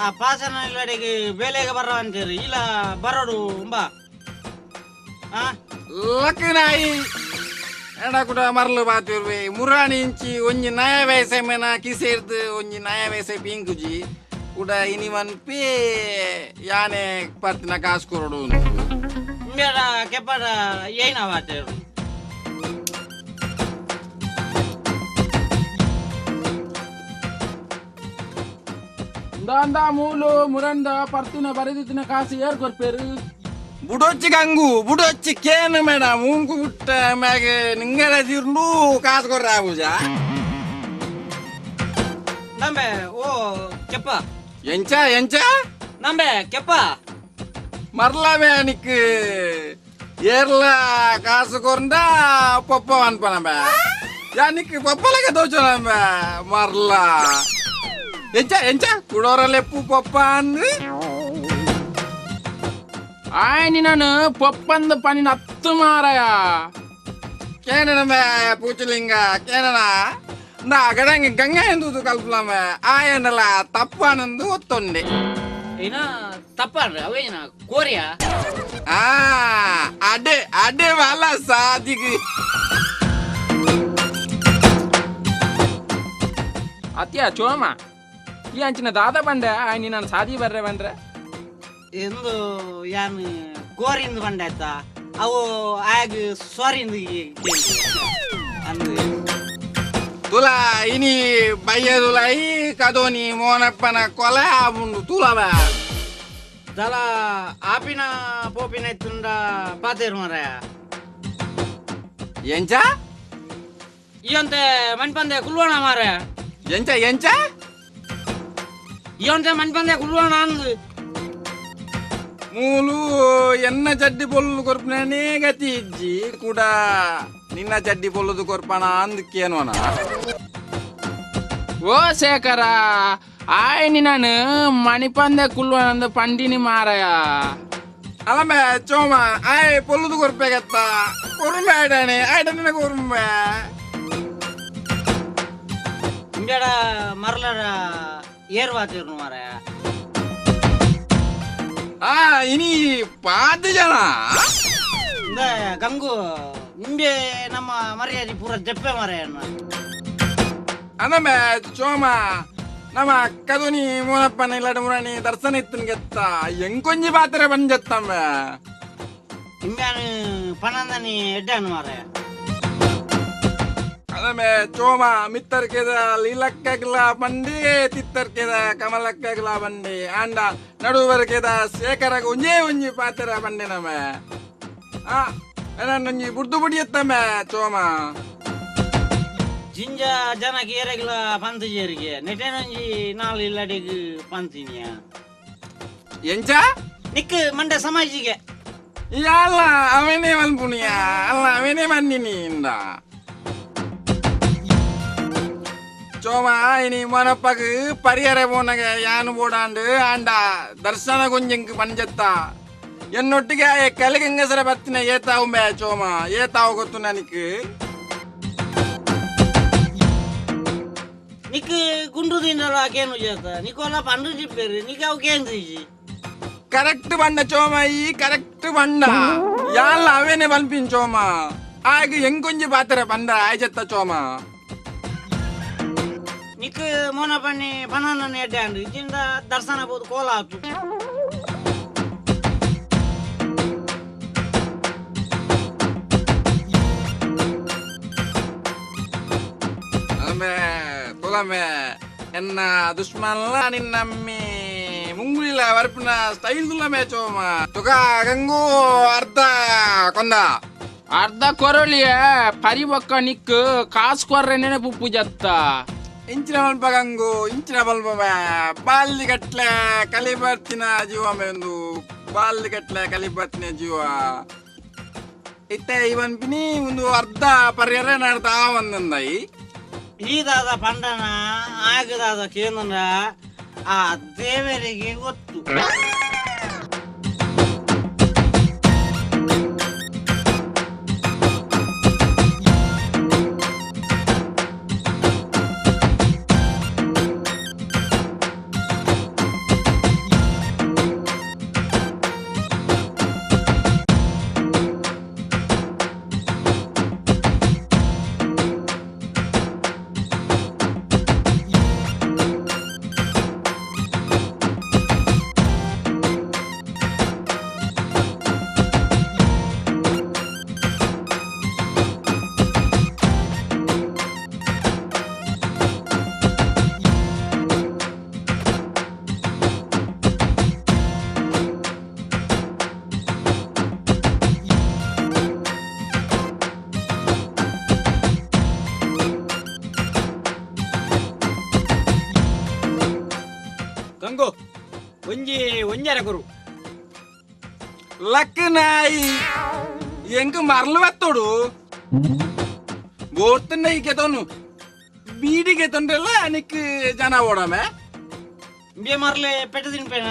ಆ ಪಾಸನ ಇಲ್ಲಡಿಗೆ ಬೇಲೆಗೆ ಬರೋ ಅಂತೀರಿ ಇಲ್ಲ ಬರೋಡು ಬಾ. ಲಕ್ಕನಾಯಿ ಎಡ ಕೂಡ ಮರಲು ಬಾತಿರ್ವೆ ಮುರಾಣಿ ಇಂಚಿ ಒಂಜಿ ನಯ ವಯಸ್ಸೆ ಮೇನ ಕಿಸೇರ್ದು ಒಂಜಿ ನಯ ವಯಸ್ಸೆ ಪಿಂಕುಜಿ ಕೂಡ ಇನಿವನ್ ಪೇ ಯಾನೆ ಪತ್ತಿನ ಕಾಸು ಕೊರಡು ಮೇಡ ಕೆಪ್ಪಡ ಏನ ಬಾತಿರು ದಾಂದ ಮೂಲು ಮುರಂದ ಪರ್ತಿನ ಬರೆದಿತ್ತಿನ ಕಾಸು ಏರ್ ಕೊರ್ಪೇರು ಬುಡೊಚ್ಚಿ ಗಂಗು ಬುಡೊಚ್ಚಿ ಕೇನು ಮೇಡಮ್ ಉಂಕು ಬುಟ್ಟ ಮ್ಯಾಗೆ ನಿಂಗಲ ತಿರ್ಲು ಕಾಸು ಕೊರ್ರ ಪೂಜ ನಂಬೆ ಓ ಕೆಪ್ಪ ಎಂಚ ಎಂಚ ನಂಬೆ ಕೆಪ್ಪ ಮರ್ಲವೇ ನಿಕ್ ಏರ್ಲ ಕಾಸು ಕೊರಂದ ಪಪ್ಪ ಅನ್ಪನಂಬೆ ಯಾ ನಿಕ್ ಪಪ್ಪಲಗ ದೋಚನಂಬೆ ಮರ್ಲ ಎಂಚ ಎಂಚ ಕುಡೋರಲೆಪ್ಪು ಪಪ್ಪ ಅಂದ್ ಆಯ್ನಿ ನಾನು ಪೊಪ್ಪಂದ ಪನಿನ ಹತ್ತು ಮಾರಾಯ ಕೇನನಂಬೆ ಪೂಚಲಿಂಗ ಕೇನನ ನಾ ಗಡಂಗ ಗಂಗಾ ಎಂದು ಕಲ್ಪಲಂಬೆ ಆಯನಲ ತಪ್ಪನಂದು ಒತ್ತೊಂಡೆ ಏನ ತಪ್ಪನ್ರಿ ಅವೇನ ಕೋರಿಯಾ ಆ ಅಡೆ ಅಡೆ ವಾಲ ಸಾದಿಗೆ ಅತ್ಯ ಚೋಮ ಈ ಅಂಚಿನ ದಾದ ಬಂಡೆ ಆಯ್ನಿ ನಾನು ಸಾದಿ ಬರ್ರೆ ಬಂದ್ರೆ ಎಂದು ಯಾನ್ ಕೋರಿಂದ ಬಂಡಾಯ್ತ ಅವು ಆಗ ಸಾರಿಂದು ಅಂದು ತುಲಾ ಇನಿ ಬಯ್ಯ ತುಲಾಯಿ ಕದೋನಿ ಮೋನಪ್ಪನ ಕೊಲೆ ಮುಂಡು ತುಲವ ದಲ ಆಪಿನ ಪೋಪಿನ ಇತ್ತುಂಡ ಪಾತೇರು ಮಾರಾಯ ಎಂಚ ಇವಂತೆ ಮಣ್ಪಂದೆ ಕುಲ್ವಣ ಮಾರಾಯ ಎಂಚ ಎಂಚ ಇವಂತೆ ಮಣ್ಪಂದೆ ಕುಲ್ವಣ ಅಂದು ಮೂಲು ಎನ್ನ ಚಡ್ಡಿ ಪೊಲ್ಲು ಕೊರ್ಪನೇ ಗತಿ ಇಜ್ಜಿ ಕೂಡ ನಿನ್ನ ಚಡ್ಡಿ ಪೊಲ್ಲುದು ಕೊರ್ಪಣ ಅಂದಕ್ಕೇನೋನ ಓ ಶೇಖರ ಆಯ್ನಿ ನಾನು ಮಣಿಪಂದೆ ಕುಲ್ವನಂದು ಪಂಡಿನಿ ಮಾರಾಯ ಅಲ್ಲಂಬೆ ಚೋಮ ಆಯ್ ಪೊಲ್ಲುದು ಕೊರ್ಪೆಗತ್ತ ಕೊರುಂಬೆ ಆಯ್ಡಾನೆ ಆಯ್ಡನೆ ಕೊರುಂಬೆ ಇಂಬೇಡ ಮರಲಡ ಏರ್ ವಾತಿರ್ನು ಮಾರಾಯ ಆ ಇನಿ ಪಾತು ಜನ ಇಂದ ಗಂಗು ಇಂಬೆ ನಮ್ಮ ಮರ್ಯಾದೆ ಪೂರ ಜಪ್ಪೆ ಮಾರಾಯ ಅಂದಮೆ ಚೋಮ ನಮ್ಮ ಕದುನಿ ಮೋನಪ್ಪನ ಇಲ್ಲಡ ಮುರಾಣಿ ದರ್ಶನ ಇತ್ತನ್ಗೆತ್ತ ಎಂಕೊಂಜಿ ಪಾತ್ರೆ ಬಂಜತ್ತಮ್ಮ ಇಂಬ್ಯಾನು ಪಣಂದನಿ ಎಡ್ಡಾನು ಮಾರಾಯ ಅದಮೆ ಚೋಮ ಮಿತ್ತರ್ಕೆದ ಲೀಲಕ್ಕಗ್ಲ ಬಂಡಿ ತಿತ್ತರ್ಕೆದ ಕಮಲಕ್ಕಗ್ಲ ಬಂಡಿ ಆಂಡ ನಡುವರ್ಕೆದ ಶೇಖರಗ ಒಂಜೇ ಒಂಜಿ ಪಾತ್ರ ಬಂಡೆ ನಮ ಆ ಒಂಜಿ ಬುಡ್ದು ಬುಡಿಯತ್ತಮ್ಮ ಚೋಮ ಜಿಂಜ ಜನಕ್ಕೆ ಏರಗಿಲ ಪಂತ ಜೇರಿಗೆ ನೆಟೆನೊಂಜಿ ನಾಲ್ ಇಲ್ಲಡಿಗೆ ಪಂತಿನಿಯ ಎಂಚ ನಿಕ್ ಮಂಡೆ ಸಮಾಜಿಗೆ ಅಲ್ಲ ಅವನೇ ಮನ್ಪುಣಿಯ ಅಲ್ಲ ಅವನೇ ಮನ್ನಿನಿ ಇಂದ ಚೋಮ ಇನಿ ಮನಪ್ಪಗ್ ಪರಿಯರ ಪೋನಗ ಯಾನು ಬೋಡಾಂಡು ಆಂಡ ದರ್ಶನ ಗೊಂಜಂಗ್ ಪಂಜತ್ತ ಎನ್ನೊಟ್ಟಿಗೆ ಕಲಿಗಂಗಸರ ಬತ್ತಿನ ಏತಾವು ಬೇ ಚೋಮ ಏತಾವು ಗೊತ್ತು ನನಗೆ ನಿಕ್ ಗುಂಡು ತಿನ್ನಲ್ಲ ಕೇನು చేత ನಿಕೋಲ పండు చెప్పారు నీకు అవి కేంద్రీజి ಕರೆಕ್ಟ್ ಬಂಡ ಚೋಮ ಈ ಕರೆಕ್ಟ್ ಬಂಡ ಯಾಲ್ಲ ಅವೇನೆ ಬಲ್ಪಿನ್ ಚೋಮ ಆಗ ಹೆಂಗೊಂಜಿ ಪಾತ್ರ ಬಂಡ ಆಯ್ಜತ್ತ ಚೋಮ ನಿಕ್ ಮೋನ ಪಣ್ಣಿ ಪನನ್ನ ಎಡ್ಡಾಂಡು ಇಜ್ಜಿಂದ ದರ್ಶನ ಬೋದು ಕೋಲ ಆತು ಅಲ್ಲಮೆ ತುಲಮೆ ಎನ್ನ ದುಶ್ಮನ್ಲ ನಿನ್ನಮ್ಮಿ ಮುಂಗುಳಿಲ ವರ್ಪಿನ ಸ್ಟೈಲ್ ತುಲಮೆ ಚೋಮ ತುಕ ಗಂಗು ಅರ್ಧ ಕೊಂದ ಅರ್ಧ ಕೊರಳಿಯ ಪರಿಬೊಕ್ಕ ನಿಕ್ ಕಾಸು ಕೊರ್ರೆ ನೆನಪು ಜತ್ತ ಇಂಚಿನ ಬಲ್ಪ ಗಂಗು ಇಂಚಿನ ಬಲ್ಪ ಬಾಲ್ಲಿ ಗಟ್ಲೆ ಕಲಿ ಬರ್ತಿನ ಜೀವ ಒಂದು ಬಾಲ್ಲಿ ಗಟ್ಲೆ ಕಲಿ ಬರ್ತಿನ ಜೀವ ಇತ್ತೆ ಇವನ್ ಪಿನಿ ಒಂದು ಅರ್ಧ ಪರಿಯರ ನಡ್ತಾ ಒಂದೊಂದೈ ಈದಾದ ಪಂಡನ ಆಗದಾದ ಕೇಂದ್ರ ಆ ದೇವರಿಗೆ ಗೊತ್ತು. ಒಂಜಿ ಒಂಜರ ಕೊರು ಲಕ್ಕ ನಾಯಿ ಎಂಕ್ ಮರಲು ಬತ್ತೋಡು ಬೋರ್ತುಂಡ ಈ ಕೆತೋನು ಬೀಡಿ ಕೆತ್ತೊಂಡ್ರೆಲ್ಲ ನಿಕ್ ಜನ ಓಡಮೆ ಇಂಬೆ ಮರ್ಲೆ ಪೆಟ್ಟ ತಿನ್ಪೇನ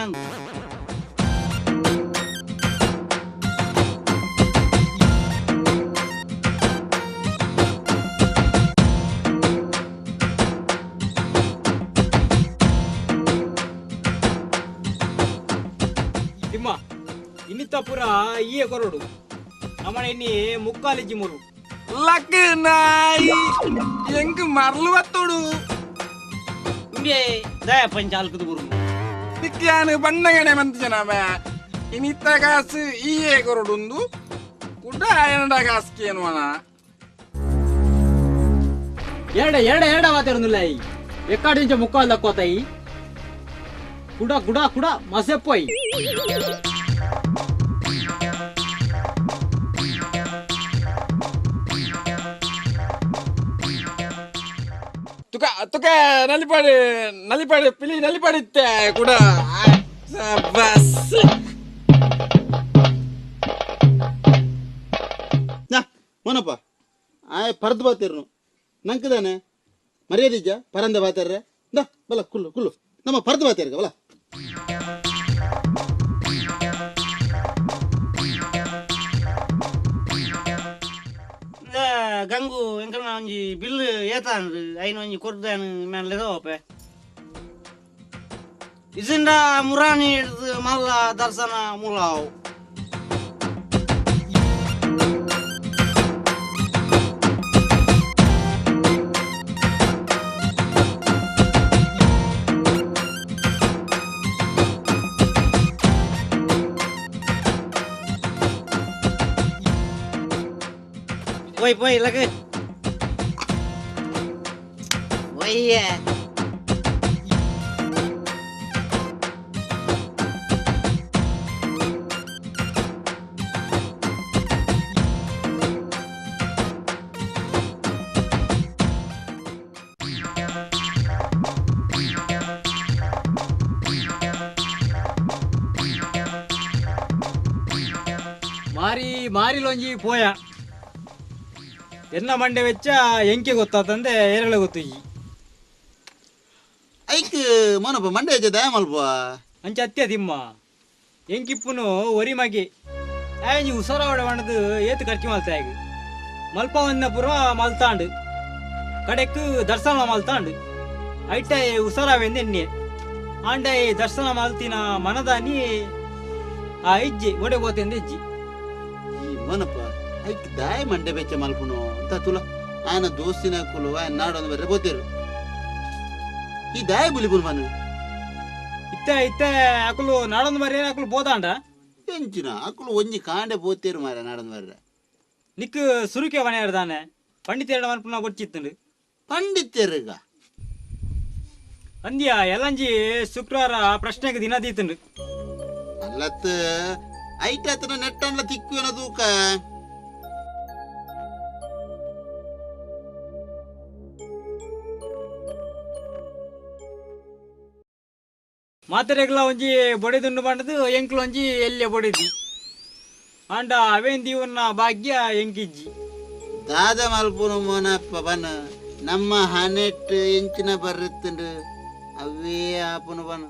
ತಿಮ್ಮ ಇನ್ನಿತ್ತ ಪೂರ ಈಯೆ ಕೊರಡು ನಮ್ಮನೆ ಇನ್ನಿ ಮುಕ್ಕಾಲಿಜ್ಜಿ ಮುರು ಲಕ್ಕ ನಾಯಿ ಎಂಕ್ ಮರಲು ಬತ್ತೋಡು ಇಂಬೆ ದಯ ಪಂಚ ಅಲ್ಕದ ಬುರು ನಿಕ್ಯಾನು ಬಣ್ಣಗಣೆ ಮಂತ್ ಜನಮ ಇನಿತ್ತ ಕಾಸು ಈಯೆ ಕೊರಡುಂದು ಕುಡ ಆಯನಡ ಕಾಸು ಕೇನುವನ ಎರಡ ಎರಡ ಎರಡ ಮಾತಾಡೋದಿಲ್ಲ ಈ ಎಕ್ಕಾಡಿಂಚ ಮುಕ್ಕಾಲ್ ದಕ್ಕೋತಾಯಿ ಕುಡ ಕುಡ ಕುಡ ಮಸೆಪ್ಪೋಯ್ ತುಕ ತುಕ ನಲಿಪಾಡು ನಲಿಪಾಡು ಪಿಲಿ ನಲಿಪಾಡಿತ್ತೆ ಕುಡ ಬಸ್ ನಾ ಮೋನಪ್ಪ ಆಯ್ ಪರ್ದು ಬಾತಿರ್ನು ನಂಕದಾನೆ ಮರ್ಯಾದಿಜ್ಜ ಪರಂದ ಬಾತಾರ್ರೆ ದಾ ಬಲ ಕುಲ್ಲು ಕುಲ್ಲು ನಮ್ಮ ಪರ್ದು ಬಾತಿರ್ಗ ಬಲ ಗಂಗು ಎಂಕಲ್ನ ಒಂಜಿ ಬಿಲ್ ಏತಾಂಡ್ ಐನ ಒಂಜಿ ಕೊರ್ದಾನು ಮೇಲೆ ಓಪೆ ಇಸಿಂಡ ಮುರಾಣಿ ಹಿಡ್ದು ಮಲ್ಲ ದರ್ಶನ ಮುಲಾವ್ ಪೋಯ್ ಪೋಯ್ ಲಗ ಒಯ್ಯ ಮಾರಿ ಮಾರಿಲೊಂಜಿ ಪೋಯ ಎನ್ನ ಮಂಡೆ ವೆಚ್ಚ ಎಂಕೆ ಗೊತ್ತಾತಂದೆ ಏರಳೆ ಗೊತ್ತು ಈ ಐಕ್ ಮೋನಪ್ಪ ಮಂಡೆ ವೆಚ್ಚ ದಯ ಮಲ್ಪ ಅಂಚ ಅತ್ಯ ತಿಮ್ಮ ಎಂಕಿಪ್ಪುನು ಒರಿ ಮಗಿ ಆಂಜಿ ಉಸರಾವಡೆ ಬಣ್ಣದು ಏತು ಖರ್ಚು ಮಲ್ತಾಗ ಮಲ್ಪ ಒಂದ ಪೂರ ಮಲ್ತಾಂಡು ಕಡೆಕ್ ದರ್ಶನ ಮಲ್ತಾಂಡು ಐಟ ಉಸರಾವೆಂದು ಎಣ್ಣೆ ಆಂಡ ದರ್ಶನ ಮಲ್ತಿನ ಮನದಾನಿ ಆ ಇಜ್ಜಿ ಒಡೆ ಗೋತೆಂದ ಇಜ್ಜಿ ಈ ಮೋನಪ್ಪ ಐಕ್ ದಾಯ ಮಂಡೆ ಬೆಚ್ಚ ಮಲ್ಪುನು ಅಂತ ತುಲ ಆಯನ ದೋಸ್ತಿನ ಕುಲು ಆಯನ ನಾಡೊಂದು ಬರ್ರೆ ಬೋತೇರು ಈ ದಾಯ ಬುಲಿಪುನು ಮನು ಇತ್ತ ಇತ್ತ ಅಕುಲು ನಾಡೊಂದು ಮರ್ರೆ ಅಕುಲು ಬೋದಾಂಡ ಎಂಚಿನ ಅಕುಲು ಒಂಜಿ ಕಾಂಡೆ ಬೋತೇರು ಮಾರ ನಾಡೊಂದು ಬರ್ರೆ ನಿಕ್ ಸುರುಕೆ ಮನೆಯರ್ದಾನೆ ಪಂಡಿತೇರಡ ಮನ್ಪುನ ಬೊಡ್ಚಿತ್ತುಂಡು ಪಂಡಿತೇರುಗ ಅಂದ್ಯ ಎಲ್ಲಂಜಿ ಶುಕ್ರವಾರ ಪ್ರಶ್ನೆಗೆ ದಿನ ದೀತುಂಡು ಅಲ್ಲತ್ ಐಟಾತನ ನೆಟ್ಟನ್ಲ ತಿಕ್ಕುವೆನ ತೂಕ ಮಾತೆರೆಗ್ಲ ಒಂಜಿ ಬೊಡೆದುಂಡು ಬಂಡದು ಎಂಕ್ಲು ಒಂಜಿ ಎಲ್ಲೆ ಬೊಡೆದಿ ಆಂಡ ಅವೇನ್ ದೀವನ್ನ ಭಾಗ್ಯ ಎಂಕಿಜ್ಜಿ ದಾದ ಮಲ್ಪುನು ಮೋನಪ್ಪ ಬನ ನಮ್ಮ ಹನೆಟ್ ಎಂಚಿನ ಬರ್ರಿತ್ತುಂಡು ಅವೇ ಆಪುನು ಬನ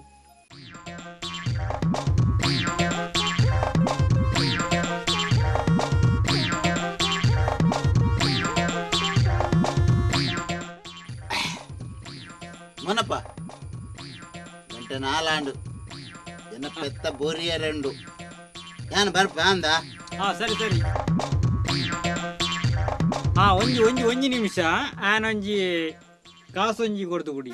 ಮೋನಪ್ಪ ಗಂಟೆ ನಾಲಾಂಡು ಎನ್ನ ಪೆತ್ತ ಬೋರಿಯ ರೆಂಡು ಯಾನ್ ಬರ್ಪ ಅಂದ ಹಾ ಸರಿ ಸರಿ ಹಾ ಒಂಜಿ ಒಂಜಿ ಒಂಜಿ ನಿಮಿಷ ಆನೊಂಜಿ ಕಾಸೊಂಜಿ ಕೊಡ್ತು ಕುಡಿ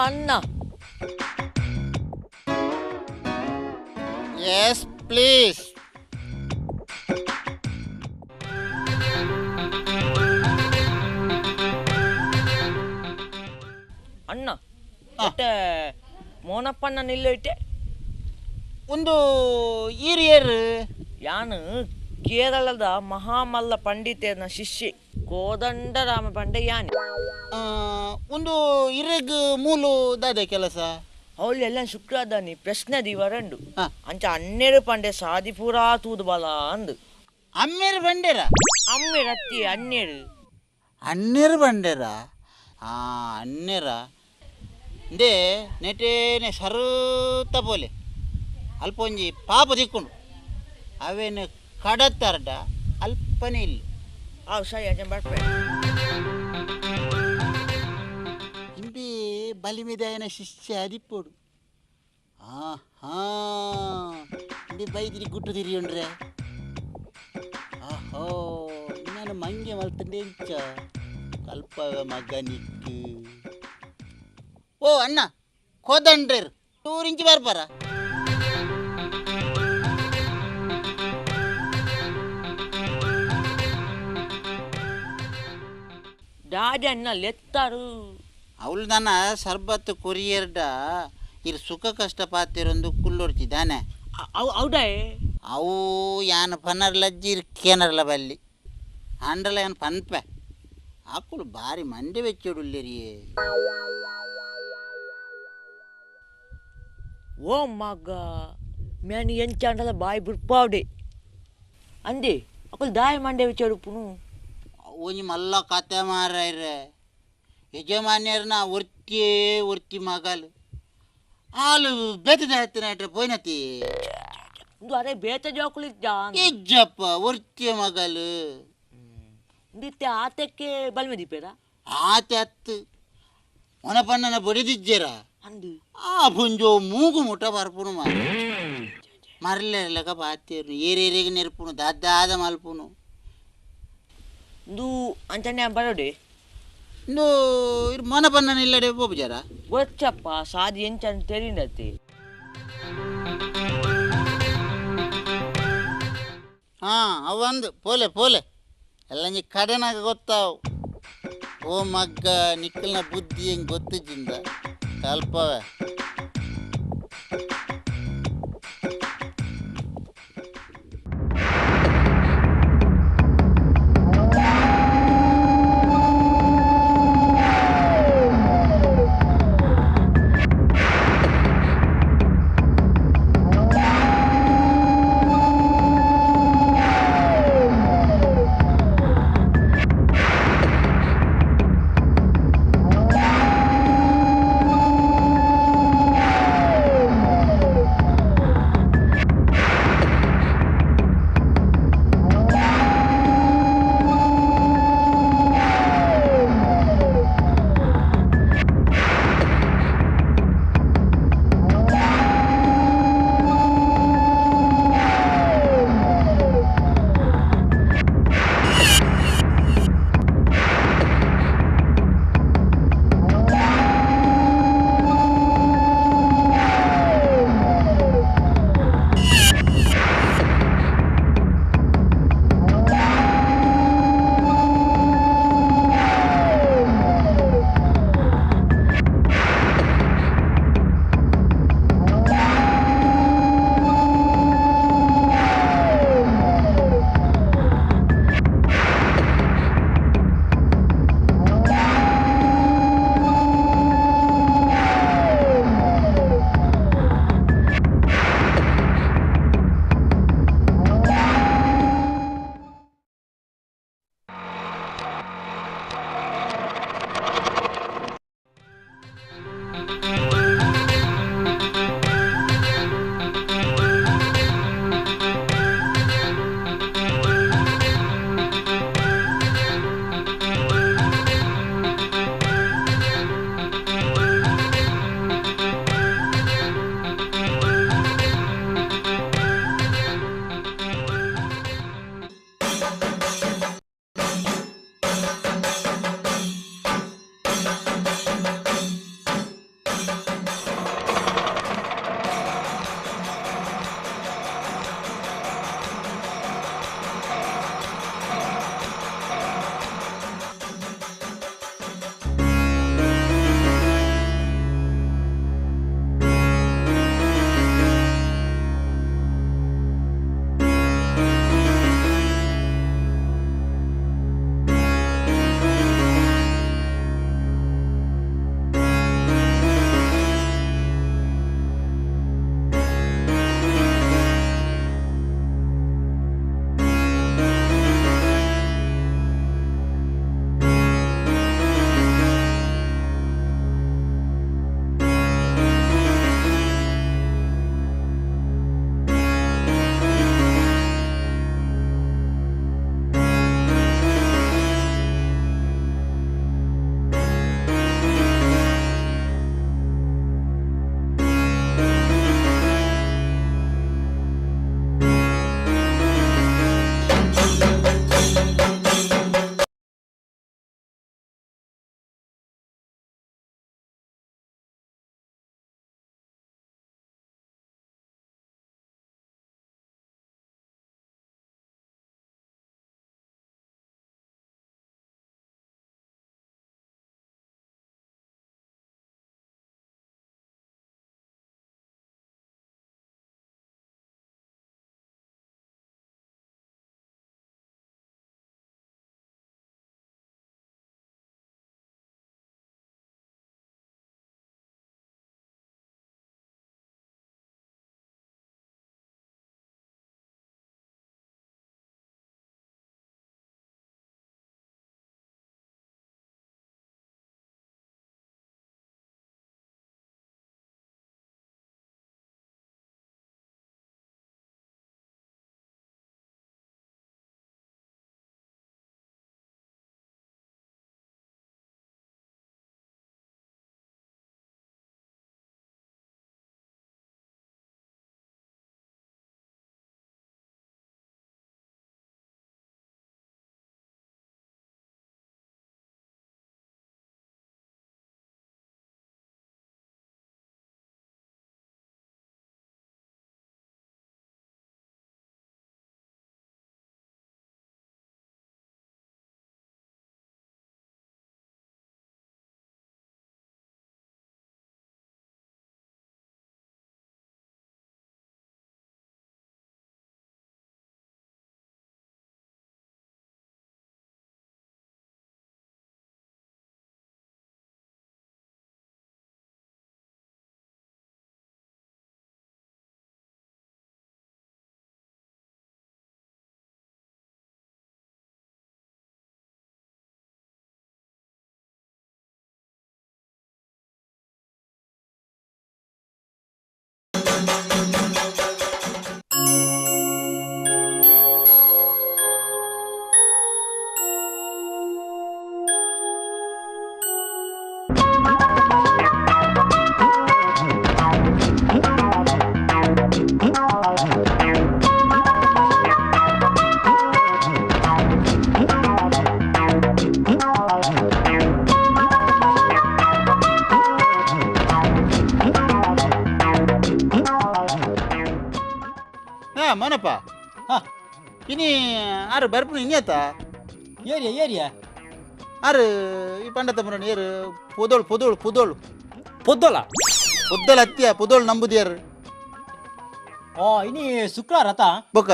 ಅಣ್ಣ. Yes please. ಅಣ್ಣ ಮತ್ತೆ ಮೋನಪ್ಪಣ್ಣ ನಿಲ್ಲೈತೆ. ಒಂದು ಈರಿಯರ್ ಯಾನು ಕೇರಳದ ಮಹಾಮಲ್ಲ ಪಂಡಿತನ ಶಿಷ್ಯೆ ಕೋದಂಡರಾಮ ಪಂಡೆ ಯಾನೆ. ಒಂದು ಇರಗ್ ಮೂಲು ದಾದೆ ಕೆಲಸ ಅವಳು ಎಲ್ಲ ಶುಕ್ರದಾನಿ ಪ್ರಶ್ನೆ ದಿವರಂಡು ಅಂಚ ಅನ್ನೇರು ಪಂಡೆ ಸಾದಿ ಪೂರಾ ತೂದು ಬಲ ಅಂದು. ಅಮ್ಮೇರು ಬಂಡೇರ? ಅಮ್ಮೇರು ಅತ್ತಿ ಅನ್ನೇರು. ಅನ್ನೇರು ಬಂಡೇರ? ಆ ಅನ್ನೇರ ಇಂದೇ ನೆಟೇನೆ ಸರುತ್ತ ಪೋಲೆ ಅಲ್ಪ ಒಂಜಿ ಪಾಪ ದಿಕ್ಕೊಂಡು ಅವೇನು ಕಡತ್ತಾರ್ಡ ಅಲ್ಪನೇ ಇಲ್ಲ. ಅವು ಸರಿ ಅಂಚ ಬರ್ಪೆ. ಇಂಬಿ ಬಲಿಮಿದಾಯನ ಶಿಷ್ಯ ಅದಿಪ್ಪೋಡು. ಆಹಾ ಇಂಬಿ ಬೈದಿರಿ ಗುಟ್ಟು ತಿರಿಯುಂಡ್ರೆ. ಆಹೋ ನಾನು ಮಂಗೆ ಮಲ್ತಂಡೆ ಇಂಚ ಕಲ್ಪವ ಮಗನಿಕ್ಕು. ಓ ಅಣ್ಣ ಕೋದಂಡ್ರೇರು ಟೂರಿಂಚಿ ಬರ್ಪಾರ? ದಾದಿ ಅಣ್ಣ ಲೆತ್ತಾರು. ಅವಳು ನನ್ನ ಸರ್ಬತ್ತು ಕೊರಿಯರ್ಡ ಇರ್ ಸುಖ ಕಷ್ಟ ಪಾತಿರೊಂದು ಕುಲ್ಲೊರ್ಚಿದಾನೆ. ಹೌದಾ? ಅವು ಯಾನ್ ಪನ್ನರ್ಲಜ್ಜಿ ಇರ್ ಕೇನರ್ಲ ಬಲ್ಲಿ ಆಂಡಲ ಯಾನ್ ಪನ್ಪೆ ಆಕುಳು ಬಾರಿ ಮಂಡೆ ವೆಚ್ಚೋಡುಲ್ಲೇರಿಯೇ. ಓ ಮಗ ಮ್ಯಾನ್ ಎಂಚಾಂಡಲ ಬಾಯಿ ಬುಡ್ಪಾವ್ಡೆ ಅಂದೆ ಅಕುಲು ದಾಯ ಮಂಡೆ ವೆಚ್ಚೋಡುಪ್ಪುನು. ಒಂಜಿ ಮಲ್ಲ ಕತೆ ಮಾರಾಯ್ರೆ ಯಜಮಾನ್ಯರ್ನ ಒರ್ತಿಯೇ ಒರ್ತಿ ಮಗಲು ಹಾಲು ಬೇತದ ಹತ್ತಿನ ಪೋಯ್ನತಿ. ಅರೆ ಬೇತ ಜೋಕುಲಿದ್ದ ಇಜ್ಜಪ್ಪ ಒರ್ತಿಯ ಮಗಲು ಇಂದಿತ್ತೆ ಆತಕ್ಕೆ ಬಲ್ಮೆ ದೀಪೇರ ಆತೆ ಅತ್ತು ಒನಪಣ್ಣನ ಬಡಿದಿಜ್ಜೇರ ಅಂದು ಆ ಪುಂಜೋ ಮೂಗು ಮುಟ್ಟ ಬರ್ಪುನು ಮಾರ ಮರಲೆಲ್ಲಕ ಪಾತೇರು ಏರೇರಿಗೆ ನೆರ್ಪುನು ದಾದಾದ ಮಲ್ಪುನು. ಇಂದು ಅಂಚನೆ ಬರೋಡೆ ಇಂದು ಇರು ಮೊನಪಣ್ಣನ ಇಲ್ಲಡೆ ಪೋಪುಜಾರ? ಗೊಚ್ಚಪ್ಪ ಸಾದಿ ಎಂಚನ್ ತೆರಿಂಡತಿ. ಹಾಂ ಅವಂದು ಪೋಲೆ ಪೋಲೆ ಎಲ್ಲ ನೀ ಕಡೆನಾಗ ಗೊತ್ತಾವು. ಓ ಮಗ್ಗ ನಿಕ್ಕಲ್ನ ಬುದ್ಧಿ ಹೆಂಗೆ ಗೊತ್ತಿದ್ದಿಂದ ಕಲ್ಪವೆ. ಹಾ ಮನಪ್ಪ. ಹಾ. ಇನಿ ಆರು ಬರ್ಪುನ ಇನ್ನೇತ? Area area. ಆರು ಈ ಪಂಡತ ಮುರಣ ಏರು ಪೊದೋಳು ಪೊದೋಳು ಪೊದೋಳು. ಪೊದ್ದೋಲ? ಪೊದ್ದೋಳು ಅತ್ತಿಯ ಪೊದೋಳು ನಂಬುದಿಯಾರು. ಓ ಇನಿ ಶುಕ್ರವಾರ ಅತ? ಬೊಕ.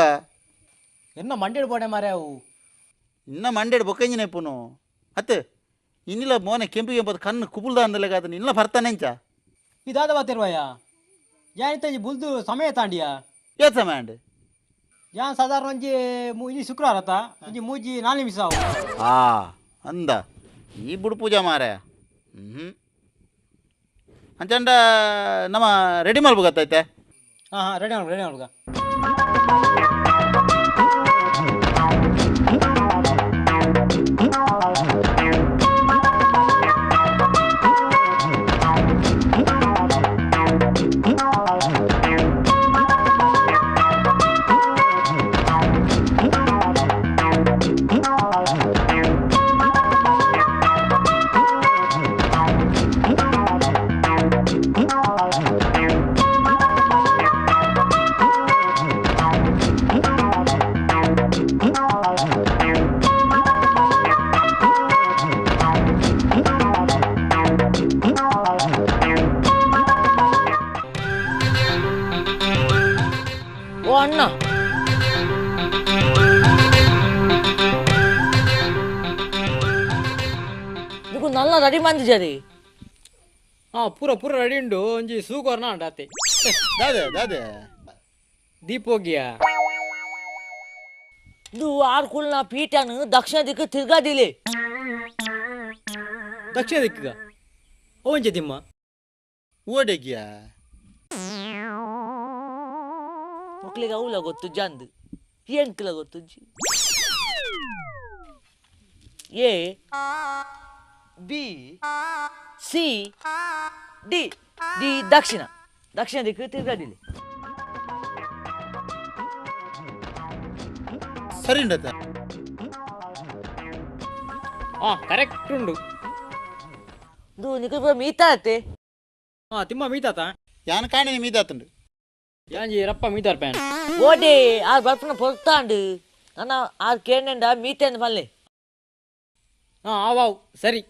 ಎನ್ನ ಮಂಡೇಡು ಬೋಡೆ ಮಾರೆ ಅವು. ಇನ್ನ ಮಂಡೇಡು ಬೊಕ್ಕ ಇಂಜಿನ ಪುನು ಅತ್ತೆ ಇನ್ನಿಲ್ಲ ಮೋನೆ ಕೆಂಪು ಕೆಂಪದ ಕಣ್ಣು ಕುಬುಲ್ದ ಅಂದಲೆಗ ಅದನ್ನ ಇಲ್ಲ ಬರ್ತಾನೆ ಎಂಚ. ಇದಾದ ಬಾತಿರುವಯ್ಯ ಯಾನಿತ ಬುಲ್ದು ಸಮಯ ತಾಂಡಿಯಾ? ಏತ್ ಸಮಯ ಅಂಡು? ಯಾನ್ ಸಾಧಾರಣ ಒಂಜಿ ಇನಿ ಶುಕ್ರವಾರ ಅತ ಒಂಜಿ ಮೂಜಿ ನಾಲ್ ನಿಮಿಷ ಅವು. ಆ ಅಂದ ಈ ಬುಡು ಪೂಜಾ ಮಾರಾಯ. ಹ್ಞೂ ಅಂಚಂಡ ನಮ್ಮ ರೆಡಿ ಮಲ್ಬೋಗತ್ತೈತೆ. ಹಾಂ ಹಾಂ ರೆಡಿ ಮಾಡ್ಬೇಕು ರೆಡಿ ಮಾಡ್ಬೇಕ. ಓ ಅಣ್ಣ ಇದಕ್ಕೂ ನಲ್ಲ ರೆಡಿ ಮಂದಿಜಾರಿ. ಹಾಂ ಪೂರ ಪೂರ ರೆಡಿ ಉಂಡು ಒಂಜಿ ಸೂಕೋರ್ನ ಉಂಡು ಅತ್ತೆ. ದಾದೆ ದಾದೆ ದೀಪೋಗಿಯಾ. ಇದು ಆರು ಕುಲ್ನ ಪೀಠನು ದಕ್ಷಿಣ ದಿಕ್ಕು ತಿರ್ಗಾದಿಲೆ. ದಕ್ಷಿಣ ದಿಕ್ಕುಗ ಓಂಜೆ ತಿಮ್ಮ. ಓಡೆಗಿಯಾ? ಮಕ್ಳಿಗೆ ಅವಲ ಗೊತ್ತು ಜಂದು ಎಂಕ್ಲ ಗೊತ್ತುಜ್ಜಿ. ಎ ಬಿ ಸಿ ಡಿ ಡಿ ದಕ್ಷಿಣ ದಕ್ಷಿಣ ದಿಕ್ಕು ತಿರ್ಗಾದಿಲೆ. ಸರಿ ಉಂಡತ? ಹಾಂ ಕರೆಕ್ಟ್ ಉಂಡು. ಇದು ನಿಕ್ಕ ಮೀತಾತೆ. ಹಾಂ ತಿಮ್ಮ ಮೀತಾತ? ಯಾನ್ ಕಾಣಿನಿ ಮೀತಾತುಂಡು. ಯಾಂಜಿ ರಪ್ಪ ಮೀತಾರ್ ಪ್ಯಾನ್. ಓಡೆ ಆರ್ ಬರ್ಪುನ ಪೊರ್ತಾಂಡು ನನ್ನ ಆರ್ ಕೇಂಡ ಮೀತೇನ್ ಪಲ್ಲೆ. ಹಾಂ ಆವಾವ್ ಸರಿ.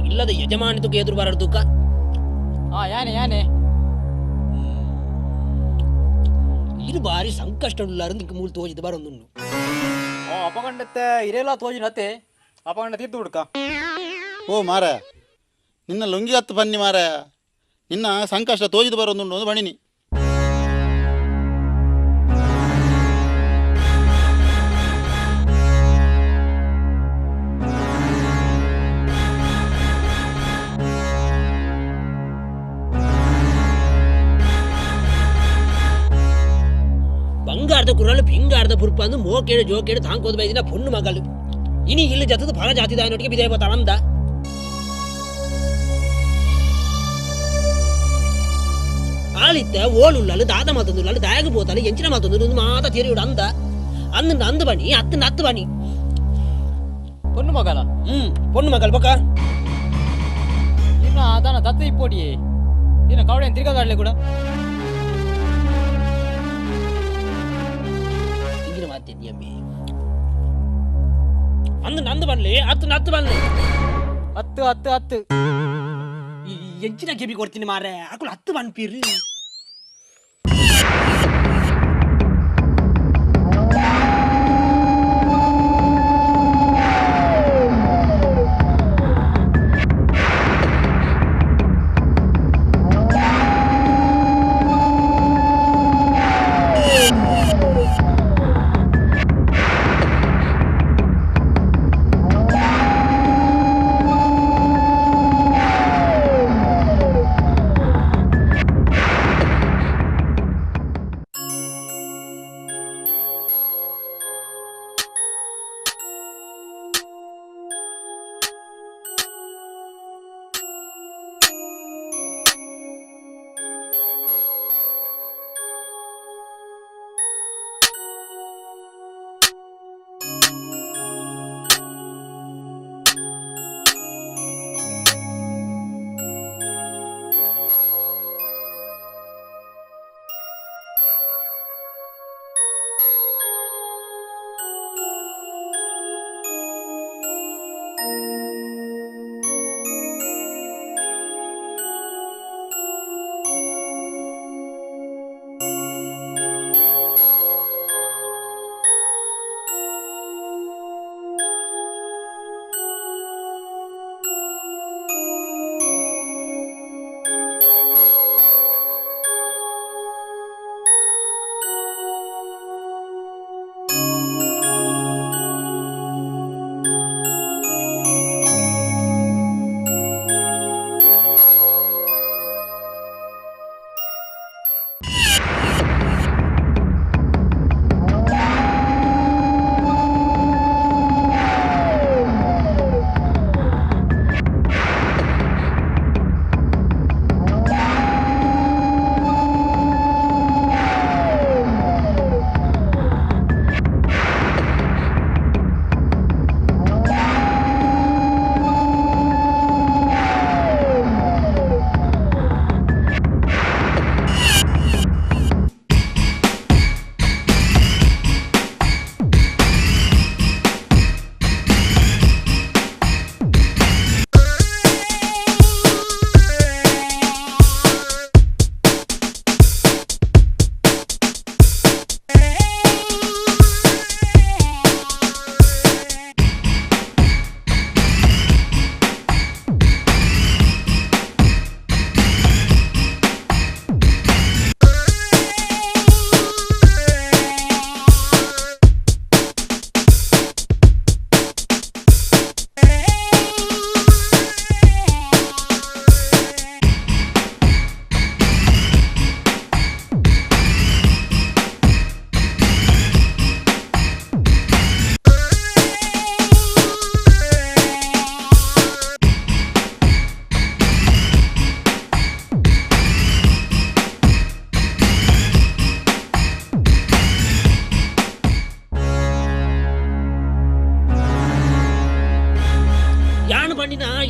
ಇಲ್ಲದ ಯಜಮಾನಿ ತುಕ ಎದುರು ಬಾರಡು ತೂಕ. ಆ ಯಾನೆ ಯಾನೆ ಇದು ಬಾರಿ ಸಂಕಷ್ಟ ಉಳ್ಳಾರು ಮೂಲ ತೋಜಿದ ಬಾರೊಂದುಂಡು. ಅಪಗಂಡತ್ತೆ ಇರೆಲ್ಲ ತೋಜಿನತ್ತೆ ಅಪಗಂಡ ತಿದ್ದು ಹುಡ್ಕ. ಓ ಮಾರ ನಿನ್ನ ಲುಂಗಿ ಹತ್ತು ಬನ್ನಿ ಮಾರ, ನಿನ್ನ ಸಂಕಷ್ಟ ತೋಜಿದ ಬರೋದುಂಡು ಒಂದು ಬಣಿನಿ. ಬಂಗಾರದ ಕುರಳು ಪಿಂಗಾರದ ಪುರ್ಪ ಅಂದು ಮೋಕೇಡು ಜೋಕೇಡು ತಾಂಕೋದು ಬೈದಿನ ಪೊಣ್ಣು ಮಗಳು ಇನಿ ಇಲ್ಲಿ ಜತದ ಫಲ ಜಾತಿ ದಾಯನೊಟ್ಟಿಗೆ ಬಿದೇವ ತಳಂದ. ಆಳಿತ್ತ ಓಳುಳ್ಳಲು ದಾದ ಮಾತೊಂದುಳ್ಳಲು ದಾಯಗ ಪೋತಾಳು ಎಂಚಿನ ಮಾತೊಂದು ಮಾತ ತೆರಿಯುಡು ಅಂದ ಅಂದ ಅಂದ ಬಣಿ ಅತ್ತ ಹತ್ತು ಬಣಿ ಪೊಣ್ಣು ಮಗಲ. ಪೊಣ್ಣು ಮಗಲ್ ಬೊಕ ಇನ್ನ ಅದಾನ ದತ್ತ ಇಪ್ಪೋಡಿಯೇ ಇನ್ನ ಕವಡೆ ತಿರ್ಗಾಡಲೆ ಕೂಡ ಇಂಜಿನ ಮಾತಿದ್ದಿ ಅಮ್ಮಿ ಅಂದ ನಂದು ಬನ್ಲಿ ಹತ್ತು ನತ್ತು ಬನ್ಲಿ ಹತ್ತು ಹತ್ತು ಹತ್ತು ಎಂಚಿನ ಕೆಬಿ ಕೊಡ್ತೀನಿ ಮಾರೆ ಅಕುಲು ಹತ್ತು ಬನ್ಪೀರು.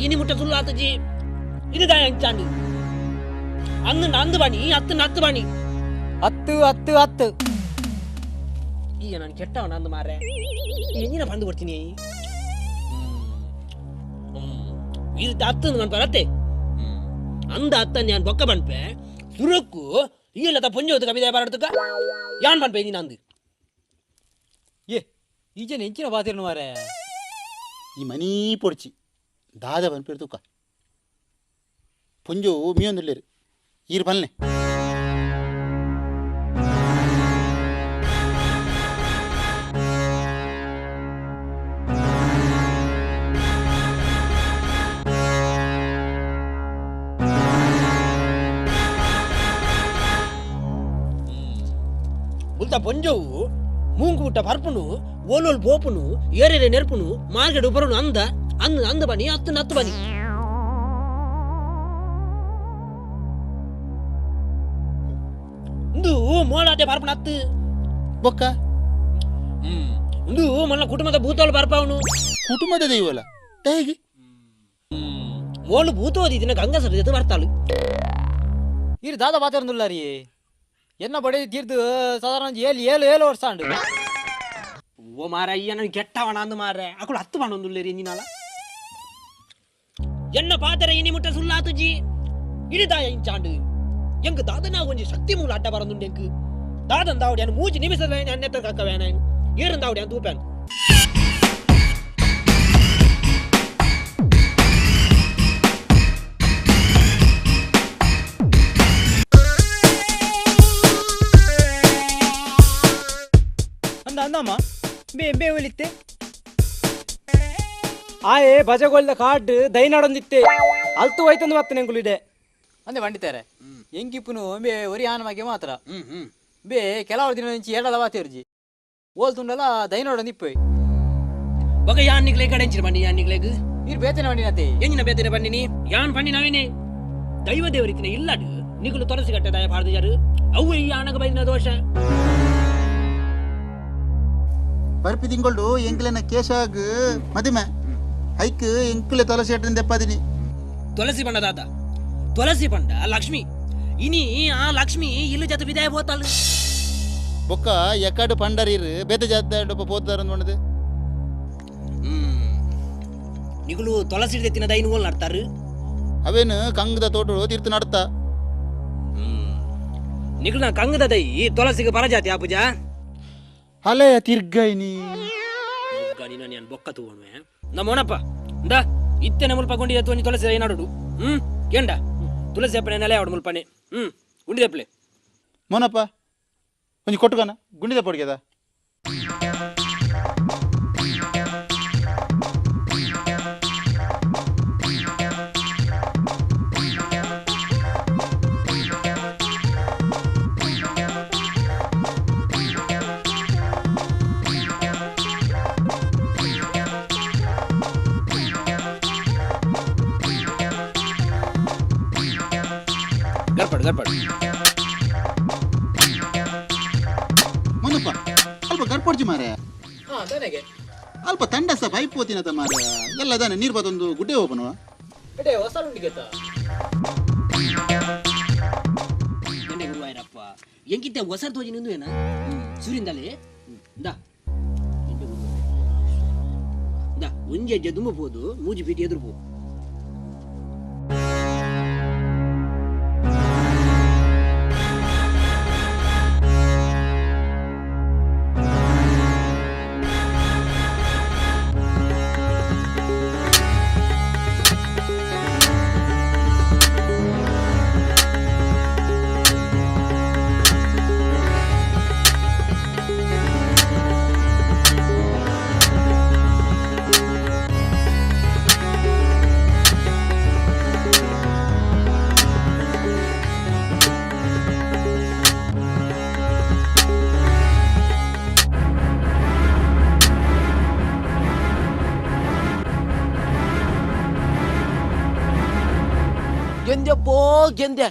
ಇನಿ ಮುಟ್ಟ ಸುಳ್ಳು ಆತಜಿ ಇನಿದಾಯ ಅಂಚಾಂಡು ಅಂದು ನಂದು ಬಣಿ ಹತ್ತು ನತ್ತು ಬಣಿ ಹತ್ತು ಹತ್ತು ಹತ್ತು. ಈಗ ನಾನು ಕೆಟ್ಟವನ ಅಂದು ಮಾರ್ರೆ ಎಂಜಿನ ಬಂದು ಕೊಡ್ತೀನಿ. ಇದು ಅತ್ತಂದು ಮನ್ಪರತ್ತೆ ಅಂದ ಅತ್ತ ಯಾನ್ ಬೊಕ್ಕ ಪನ್ಪೆ ಸುರಕ್ಕು ಈಲತ ಪೊಂಜೋದು ಕವಿದೆ ಬರಡ್ತಕ್ಕ ಯಾನ್ ಪನ್ಪೆ ನೀನು ಅಂದು ಏ ಈಜನ ಎಂಚಿನ ಬಾತಿರ್ನು ಮಾರೆ ಈ ಮನೀ ಪೊಡ್ಚಿ ದಾದ ಪನ್ಪಿರ್ತುಕ್ಕ ಪೊಂಜೋ ಮೀಯೊಂದುಲ್ಲೇರು ಈರು ಪನ್ಲೆ ಮುಲ್ತ ಪೊಂಜೋವು ಮೂಂಕು ಬಿಟ್ಟ ಪರ್ಪುನು ಓಲೋಲ್ ಪೋಪುನು ಏರೇರೆ ನೆರ್ಪುನು ಮಾರ್ಕೆಟ್ ಉಪರುನು ಅಂದ ಅಂದ ಅಂದ ಬನ್ನಿ ಅತ್ತು ನತ್ತು ಬನ್ನಿ ಇಂದು ಮೋಳಾಟೆ ಪರ್ಪುನ ಅತ್ತು ಬೊಕ್ಕ ಇಂದು ಮೊಲ್ಲ ಕುಟುಂಬದ ಭೂತೋಳು ಬರ್ಪಾವನು ಕುಟುಂಬದ ದೈವಲ್ಲ ಹೇಗೆ ಮೋಳು ಭೂತೋದಿ ದಿನ ಗಂಗಾ ಸರಿ ಬರ್ತಾಳು ಇರು ದಾದ ಬಾತಿರ್ನುಲ್ಲ ರೀ ಎನ್ನ ಬಡಿ ತೀರ್ದು ಸಾಧಾರಣ ಏಳು ಏಳು ಏಳು ವರ್ಷ ಅಂಡು ಓ ಮಾರ ಅಯ್ಯ ನನಗೆ ಕೆಟ್ಟವಣ ಅಂದು ಮಾರ್ರೆ ಅಕಳು ಹತ್ತು ಬಾಣೊಂದುಲ್ಲೇರಿ ಇಂಜಿನಾಲ ಎನ್ನ ಪಾತರ ಇನಿ ಮುಟ್ಟ ಸುಲ್ಲಾತುಜಿ ಇಡಿದಾಯ ಇಂಚಾಂಡು ಎಂಕ್ ದಾದನ ಒಂಜಿ ಶಕ್ತಿ ಮೂಲ ಅಡ್ಡ ಬರಂದುಂಡು ಎಂಕ್ ದಾದನ್ ದಾವಡಿ ಅನ್ನು ಮೂಜಿ ನಿಮಿಷದ ಅನ್ನೆತ್ತ ಕಕ್ಕವೇನ ಏರನ್ ದಾವಡಿ ಅಂತ ತೂಪ್ಯಾನು ಅಂದ ಅಂದಮ್ಮ ಬೇ ಬೇ ಒಲಿತ್ತೆ ಆಯೆ ಬಜಗೊಳ್ದ ಕಾಡ್ ದೈನಾಡೊಂದಿತ್ತೆ ಅಲ್ತು ಹೋಯ್ತಂದು ಬರ್ತನೆ ಎಂಕುಲಿಡೆ ಅಂದೆ ಬಂಡಿತಾರೆ ಎಂಕಿಪ್ಪುನು ಬೇ ಒರಿ ಆನ ಮಗೆ ಮಾತ್ರ ಬೇ ಕೆಲವು ದಿನ నుంచి ಏಡಲ ವಾತಿರ್ಜಿ ಓಲ್ ತುಂಡಲ ದೈನಾಡೊಂದಿಪ್ಪೆ ಬೊಕ ಯಾನ್ ನಿಕ್ಲೆ ಕಡೆಂಚಿನ ಬನ್ನಿ ಯಾನ್ ನಿಕ್ಲೆಗ್ ನೀರು ಬೇತನೆ ಬಂಡಿನತೆ ಎಂಜಿನ ಬೇತನೆ ಬನ್ನಿನಿ ಯಾನ್ ಬನ್ನಿ ನಾವೇನೆ ದೈವ ದೇವರಿತಿನ ಇಲ್ಲಡು ನಿಗುಲು ತೊಲಸಿ ಕಟ್ಟೆ ದಯ ಪಾಡ್ದಿಜಾರು ಅವು ಈ ಆನಗ ಬೈದಿನ ದೋಷ ಬರ್ಪಿ ತಿಂಗಳು ಎಂಕ್ಲೆನ ಕೇಶಾಗ್ ಮದಿಮೆ ಐಕ್ ಎಂಕುಲೆ ತುಳಸಿ ಅಟ್ಟನ್ ದೆಪ್ಪದಿನಿ ತುಳಸಿ ಪಂಡ ದಾದ ತುಳಸಿ ಪಂಡ ಲಕ್ಷ್ಮಿ ಇನಿ ಆ ಲಕ್ಷ್ಮಿ ಇಲ್ಲು ಜೊತೆ ವಿದಾಯ ಪೋತಾಳು ಬೊಕ್ಕ ಎಕಾಡು ಪಂಡರೀರು ಬೇತೆ ಜಾತ ಪೋತಾರ ಅಂದ್ಕೊಂಡದು ನಿಗುಲು ತುಳಸಿ ತೆತ್ತಿನ ದೈನ ಓಲ್ ನಡ್ತಾರು ಅವೇನು ಕಂಗದ ತೋಟ ತೀರ್ಥ ನಡ್ತಾ ನಿಗುಲ ಕಂಗದ ದೈ ತುಳಸಿಗೆ ಪರಜಾತಿ ಆ ಪೂಜಾ ಅಲೆ ತಿರ್ಗೈನಿ ನೀನು ಬೊಕ್ಕ ತೂವಣೆ ನಮ್ಮ ಓಣಪ್ಪ ಇಂದ ಇತ್ತೆ ಮುಲ್ಪ ಗುಂಡಿ ಎತ್ತು ಒಂಜಿ ತುಳಸಿ ನಡುಡು ಕೇಂಡ ತುಳಸಿ ಅಪ್ಪನೆ ನೆಲೆ ಅವಡು ಮುಲ್ಪನೆ ಗುಂಡಿ ದಪ್ಪಲೆ ಮೋನಪ್ಪ ಒಂಜಿ ಕೊಟ್ಟುಕನ ಗುಂಡಿ ದಪ್ಪಡಿಗೆದ ಗರ್ಪಡು ಗರ್ಪಡು ಮೋನಪ್ಪ ಅಲ್ಪ ಗರ್ಪಡ್ಜಿ ಮಾರೆ ಅಲ್ಪ ತಂಡಸ ಪೈಪ್ ಹೋತಿನತ ಮಾರೆ ಎಲ್ಲ ದಾನೆ ನೀರು ಬತ್ತೊಂದು ಗುಡ್ಡೆ ಹೋಪನು ಹೊಸ ಉಂಡಿಗೆತ್ತ ಎಣ್ಣೆ ಗುರುವಾಯರಪ್ಪ ಎಂಕಿತ್ತೆ ಹೊಸ ತೋಜಿ ನಿಂದು ಏನ ಸೂರಿಂದಲೇ ಇಂದ ಇಂದ ಒಂಜೆ ಹೆಜ್ಜೆ ದುಂಬು ಪೋದು ಮೂಜಿ ಪೀಟಿ ಎದುರು ಪೋ ಗೆಂದ್ಯಪ್ಪೋ ಗೆಂದ್ಯ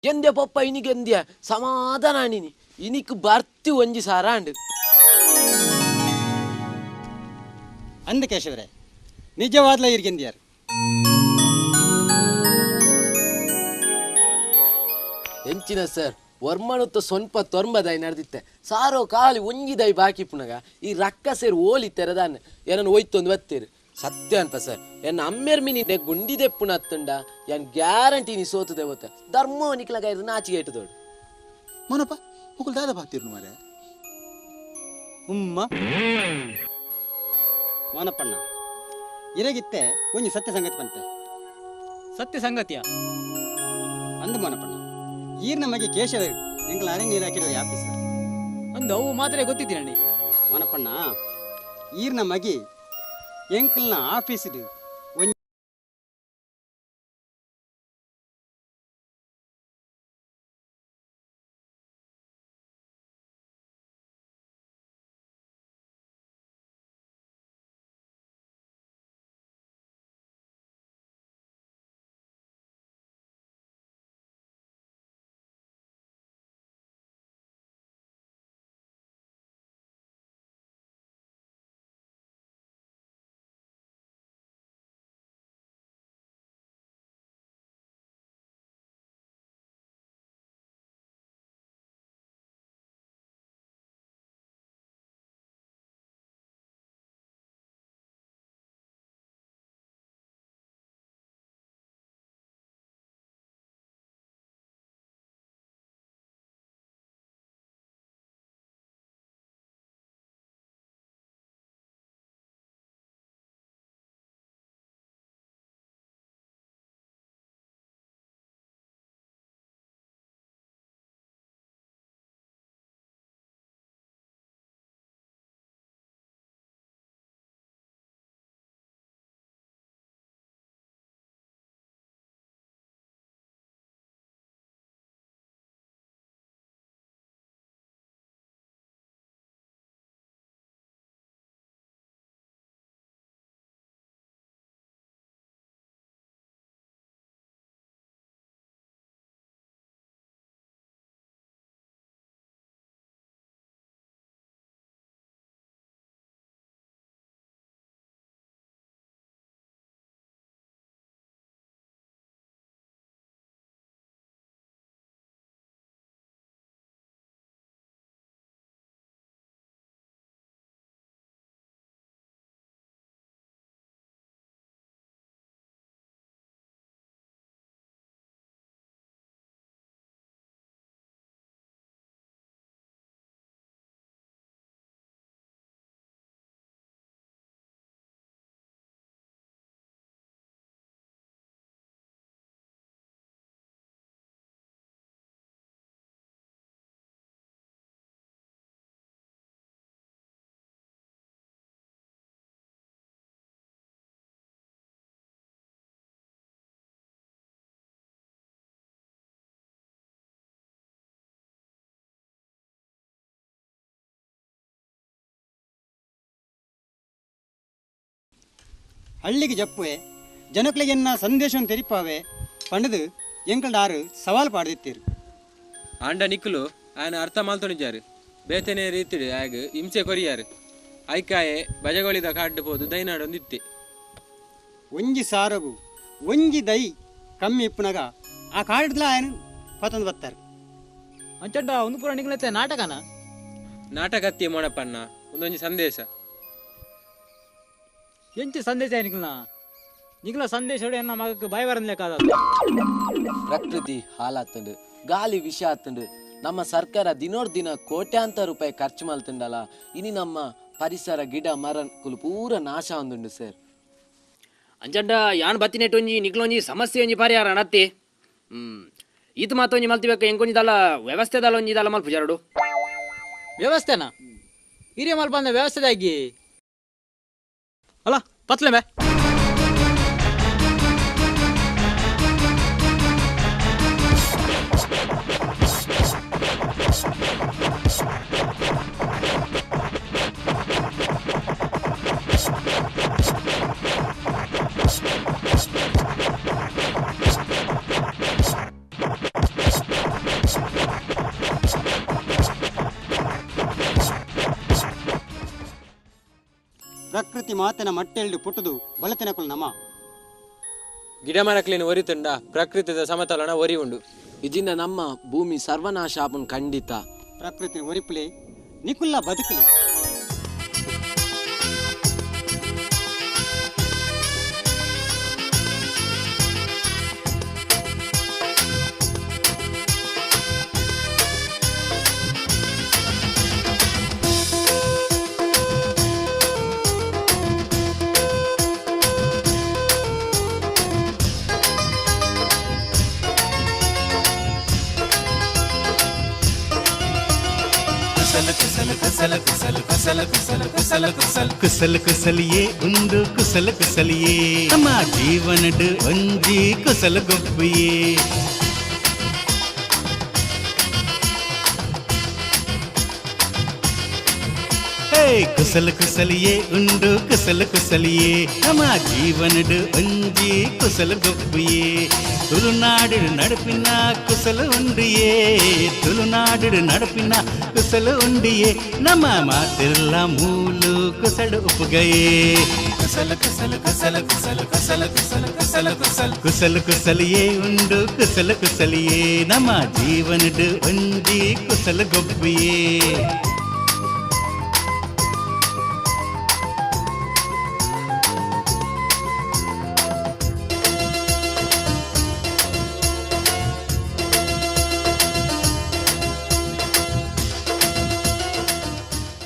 ಗೆಂದ್ಯ ಪಪ್ಪ ಇನಿ ಗೆಂದ್ಯ ಸಮಾಧಾನ ನೀನಿ ಇನಿಕ್ ಬರ್ತಿ ಒಂಜಿ ಸಾರ ಅಂಡ್ ಅಂದ ಕೇಶವರೇ ನಿಜವಾದ್ಲ ಇರ್ ಗೆಂದ್ಯಾರು ಎಂಚಿನ ಸರ್ ವರ್ಮನುತ್ತ ಸ್ವಲ್ಪ ತೊರ್ಂಬದೈ ನಡೆದಿತ್ತೆ ಸಾರೋ ಕಾಲಿ ಒಂಜಿದೈ ಬಾಕಿ ಪುನಗ ಈ ರಕ್ಕ ಸೇರ್ ಓಲಿ ತೆರದಾನ ಏನನ್ನು ಒಯ್ತೊಂದು ಬತ್ತೀರು ಸತ್ಯ ಅನ್ಪ ಸರ್ ಎನ್ನ ಅಮ್ಮೇರ್ ಮಿನಿ ಗುಂಡಿ ದೆಪ್ಪುನತ್ತುಂಡ ಎನ್ ಗ್ಯಾರಂಟಿ ನೀ ಸೋತು ದೇವತ ಧರ್ಮ ನಿಕ್ಲಗ ನಾಚಿಗೆ ಇಟ್ಟದೋಡು ಮೋನಪ್ಪ ಮುಕುಲ್ ದಾದ ಬಾತಿರ್ನು ಮಾರೆ ಉಮ್ಮ ಮೋನಪ್ಪಣ್ಣ ಇರಗಿತ್ತೆ ಒಂಜಿ ಸತ್ಯ ಸಂಗತಿ ಬಂತೆ ಸತ್ಯ ಸಂಗತಿಯ ಅಂದು ಮೋನಪ್ಪಣ್ಣ ಈರ್ ನಮಗೆ ಕೇಶವರು ಎಂಕಲ ಅರಣ್ಯ ಇಲಾಖೆ ಆಫೀಸರ್ ಅಂದು ಅವು ಮಾತ್ರ ಗೊತ್ತಿದ್ದೀನಿ ಮೋನಪ್ಪಣ್ಣ ಈರ್ನ ಮಗಿ ಎಂಕಲ್ನ ಆಫೀಸ್ ಒಂಜಿ ಹಳ್ಳಿಗೆ ಜಪ್ಪುವೆ ಜನಕ್ಲೆಗೆನ್ನ ಸಂದೇಶವನ್ನು ತೆರಿಪಾವೆ ಪಂಡದು ಎಂಕಲ್ಡಾರು ಸವಾಲು ಪಾಡ್ದಿತ್ತೀರು ಆಂಡ ನಿಕ್ಕಲು ಆಯನ ಅರ್ಥ ಮಾಲ್ತೊಣಿಜಾರು ಬೇತನೆ ರೀತಿಡು ಆಗ ಹಿಂಸೆ ಕೊರಿಯಾರು ಐಕಾಯೆ ಬಜಗೊಳಿದ ಕಾಡ್ಡು ಪೋದು ದೈನಾಡೊಂದಿತ್ತೆ ಒಂಜಿ ಸಾರಗು ಒಂಜಿ ದೈ ಕಮ್ಮಿ ಇಪ್ಪುನಗ ಆ ಕಾಡ್ಲ ಆಯನ ಪತೊಂದು ಬತ್ತಾರೆ ಅಂಚಂಡ ಒಂದು ಪೂರ ನಿಗ್ಲತ್ತೆ ನಾಟಕನ ನಾಟಕತ್ತಿ ಮೋಣಪ್ಪಣ್ಣ ಒಂದೊಂಜಿ ಸಂದೇಶ ಎಂಚು ಸಂದೇಶ ನಿಗ್ಲ ನಿಗ್ಲ ಸಂದೇಶ ಎನ್ನ ಮಗಕ್ಕೆ ಭಯ ಬರಂದ್ಲೇಕಾದ ಪ್ರಕೃತಿ ಹಾಲಾತಂಡು ಗಾಲಿ ವಿಷ ಆತಂಡು ನಮ್ಮ ಸರ್ಕಾರ ದಿನೋರ್ ದಿನ ಕೋಟ್ಯಾಂತರ ರೂಪಾಯಿ ಖರ್ಚು ಮಾಡ್ತಂಡಲ್ಲ ಇನಿ ನಮ್ಮ ಪರಿಸರ ಗಿಡ ಮರ ಕುಲು ಪೂರ ನಾಶ ಒಂದುಂಡು ಸರ್ ಅಂಚಂಡ ಯಾನ್ ಬತ್ತಿನೆಟ್ ಒಂಜಿ ನಿಕ್ಲೊಂಜಿ ಸಮಸ್ಯೆ ಒಂಜಿ ಪರಿಹಾರ ನತ್ತಿ ಈತ ಮಾತೊಂಜಿ ಮಲ್ತಿಬೇಕು ಎಂಕೊಂಜಿದಲ್ಲ ವ್ಯವಸ್ಥೆದಲ್ಲ ಒಂಜಿದಲ್ಲ ಮಲ್ಪುಜಾರಡು ವ್ಯವಸ್ಥೆನಾ ಹಿರಿಯ ಮಲ್ಪ ವ್ಯವಸ್ಥೆದಾಗಿ ಅಲ್ಲ ಪತ್ಲೆ ಮೇ ಪ್ರಕೃತಿ ಮಾತನ ಮಟ್ಟೆಲ್ಡು ಪುಟ್ಟುದು ಬಲತಿನಕುಲ್ ನಮ ಗಿಡ ಮರಕ್ಲೇನು ಒರಿತುಂಡ ಪ್ರಕೃತಿದ ಸಮತೋಲನ ಒರಿ ಉಂಡು ಇಜಿಂದ ನಮ್ಮ ಭೂಮಿ ಸರ್ವನಾಶ ಆಪುನ್ ಖಂಡಿತ ಪ್ರಕೃತಿ ಒರಿಪುಲೆ ನಿಕುಲ್ಲ ಬದುಕಲಿ. ಕುಸಲ ಕುಸಲ ಕುಸಲ ಕುಸಲ ಕುಸಲ ಕುಸಲ ಕುಸಲ ಕುಸಲ ಕುಸಲಿಯೇ ಉಂದು ಕುಸಲ ಕುಸಲಿಯೇ ನಮ್ಮ ಜೀವನಡ್ ಒಂಜಿ ಕುಸಲ ಗೊಬ್ಬಿಯೇ. ಹೇ ಕುಸಲ ಕುಸಲಿಯೇ ಉಂಡು ಕುಸಲ ಕುಸಲಿಯೇ ನಮ್ಮ ಜೀವನಡ್ ಒಂಜಿ ಕುಸಲ ಗೊಬ್ಬಿಯೇ. ತುಳುನಾಡು ನಡಪಿನ ಕುಸಲ ಉಂಡಿಯೇ, ತುಳುನಾಡು ನಡಪಿನ ಕುಸಲ ಉಂಡಿಯೇ, ನಮ್ಮ ಮಾತಿರ್ಲ ಮೂಲು ಕುಸಡು ಉಪ್ಪುಗಯೇ. ಕುಸಲ ಕುಸಲ ಕುಸಲ ಕುಸಲ ಕುಸಲ ಕುಸಲ ಕುಸಲ ಕುಸಲ ಕುಸಲ ಕುಸಲಿಯೇ ಉಂಡು ಕುಸಲ ಕುಸಲಿಯೇ ನಮ್ಮ ಜೀವನಡ್ ಒಂಜಿ ಕುಸಲ ಗೊಬ್ಬಿಯೇ.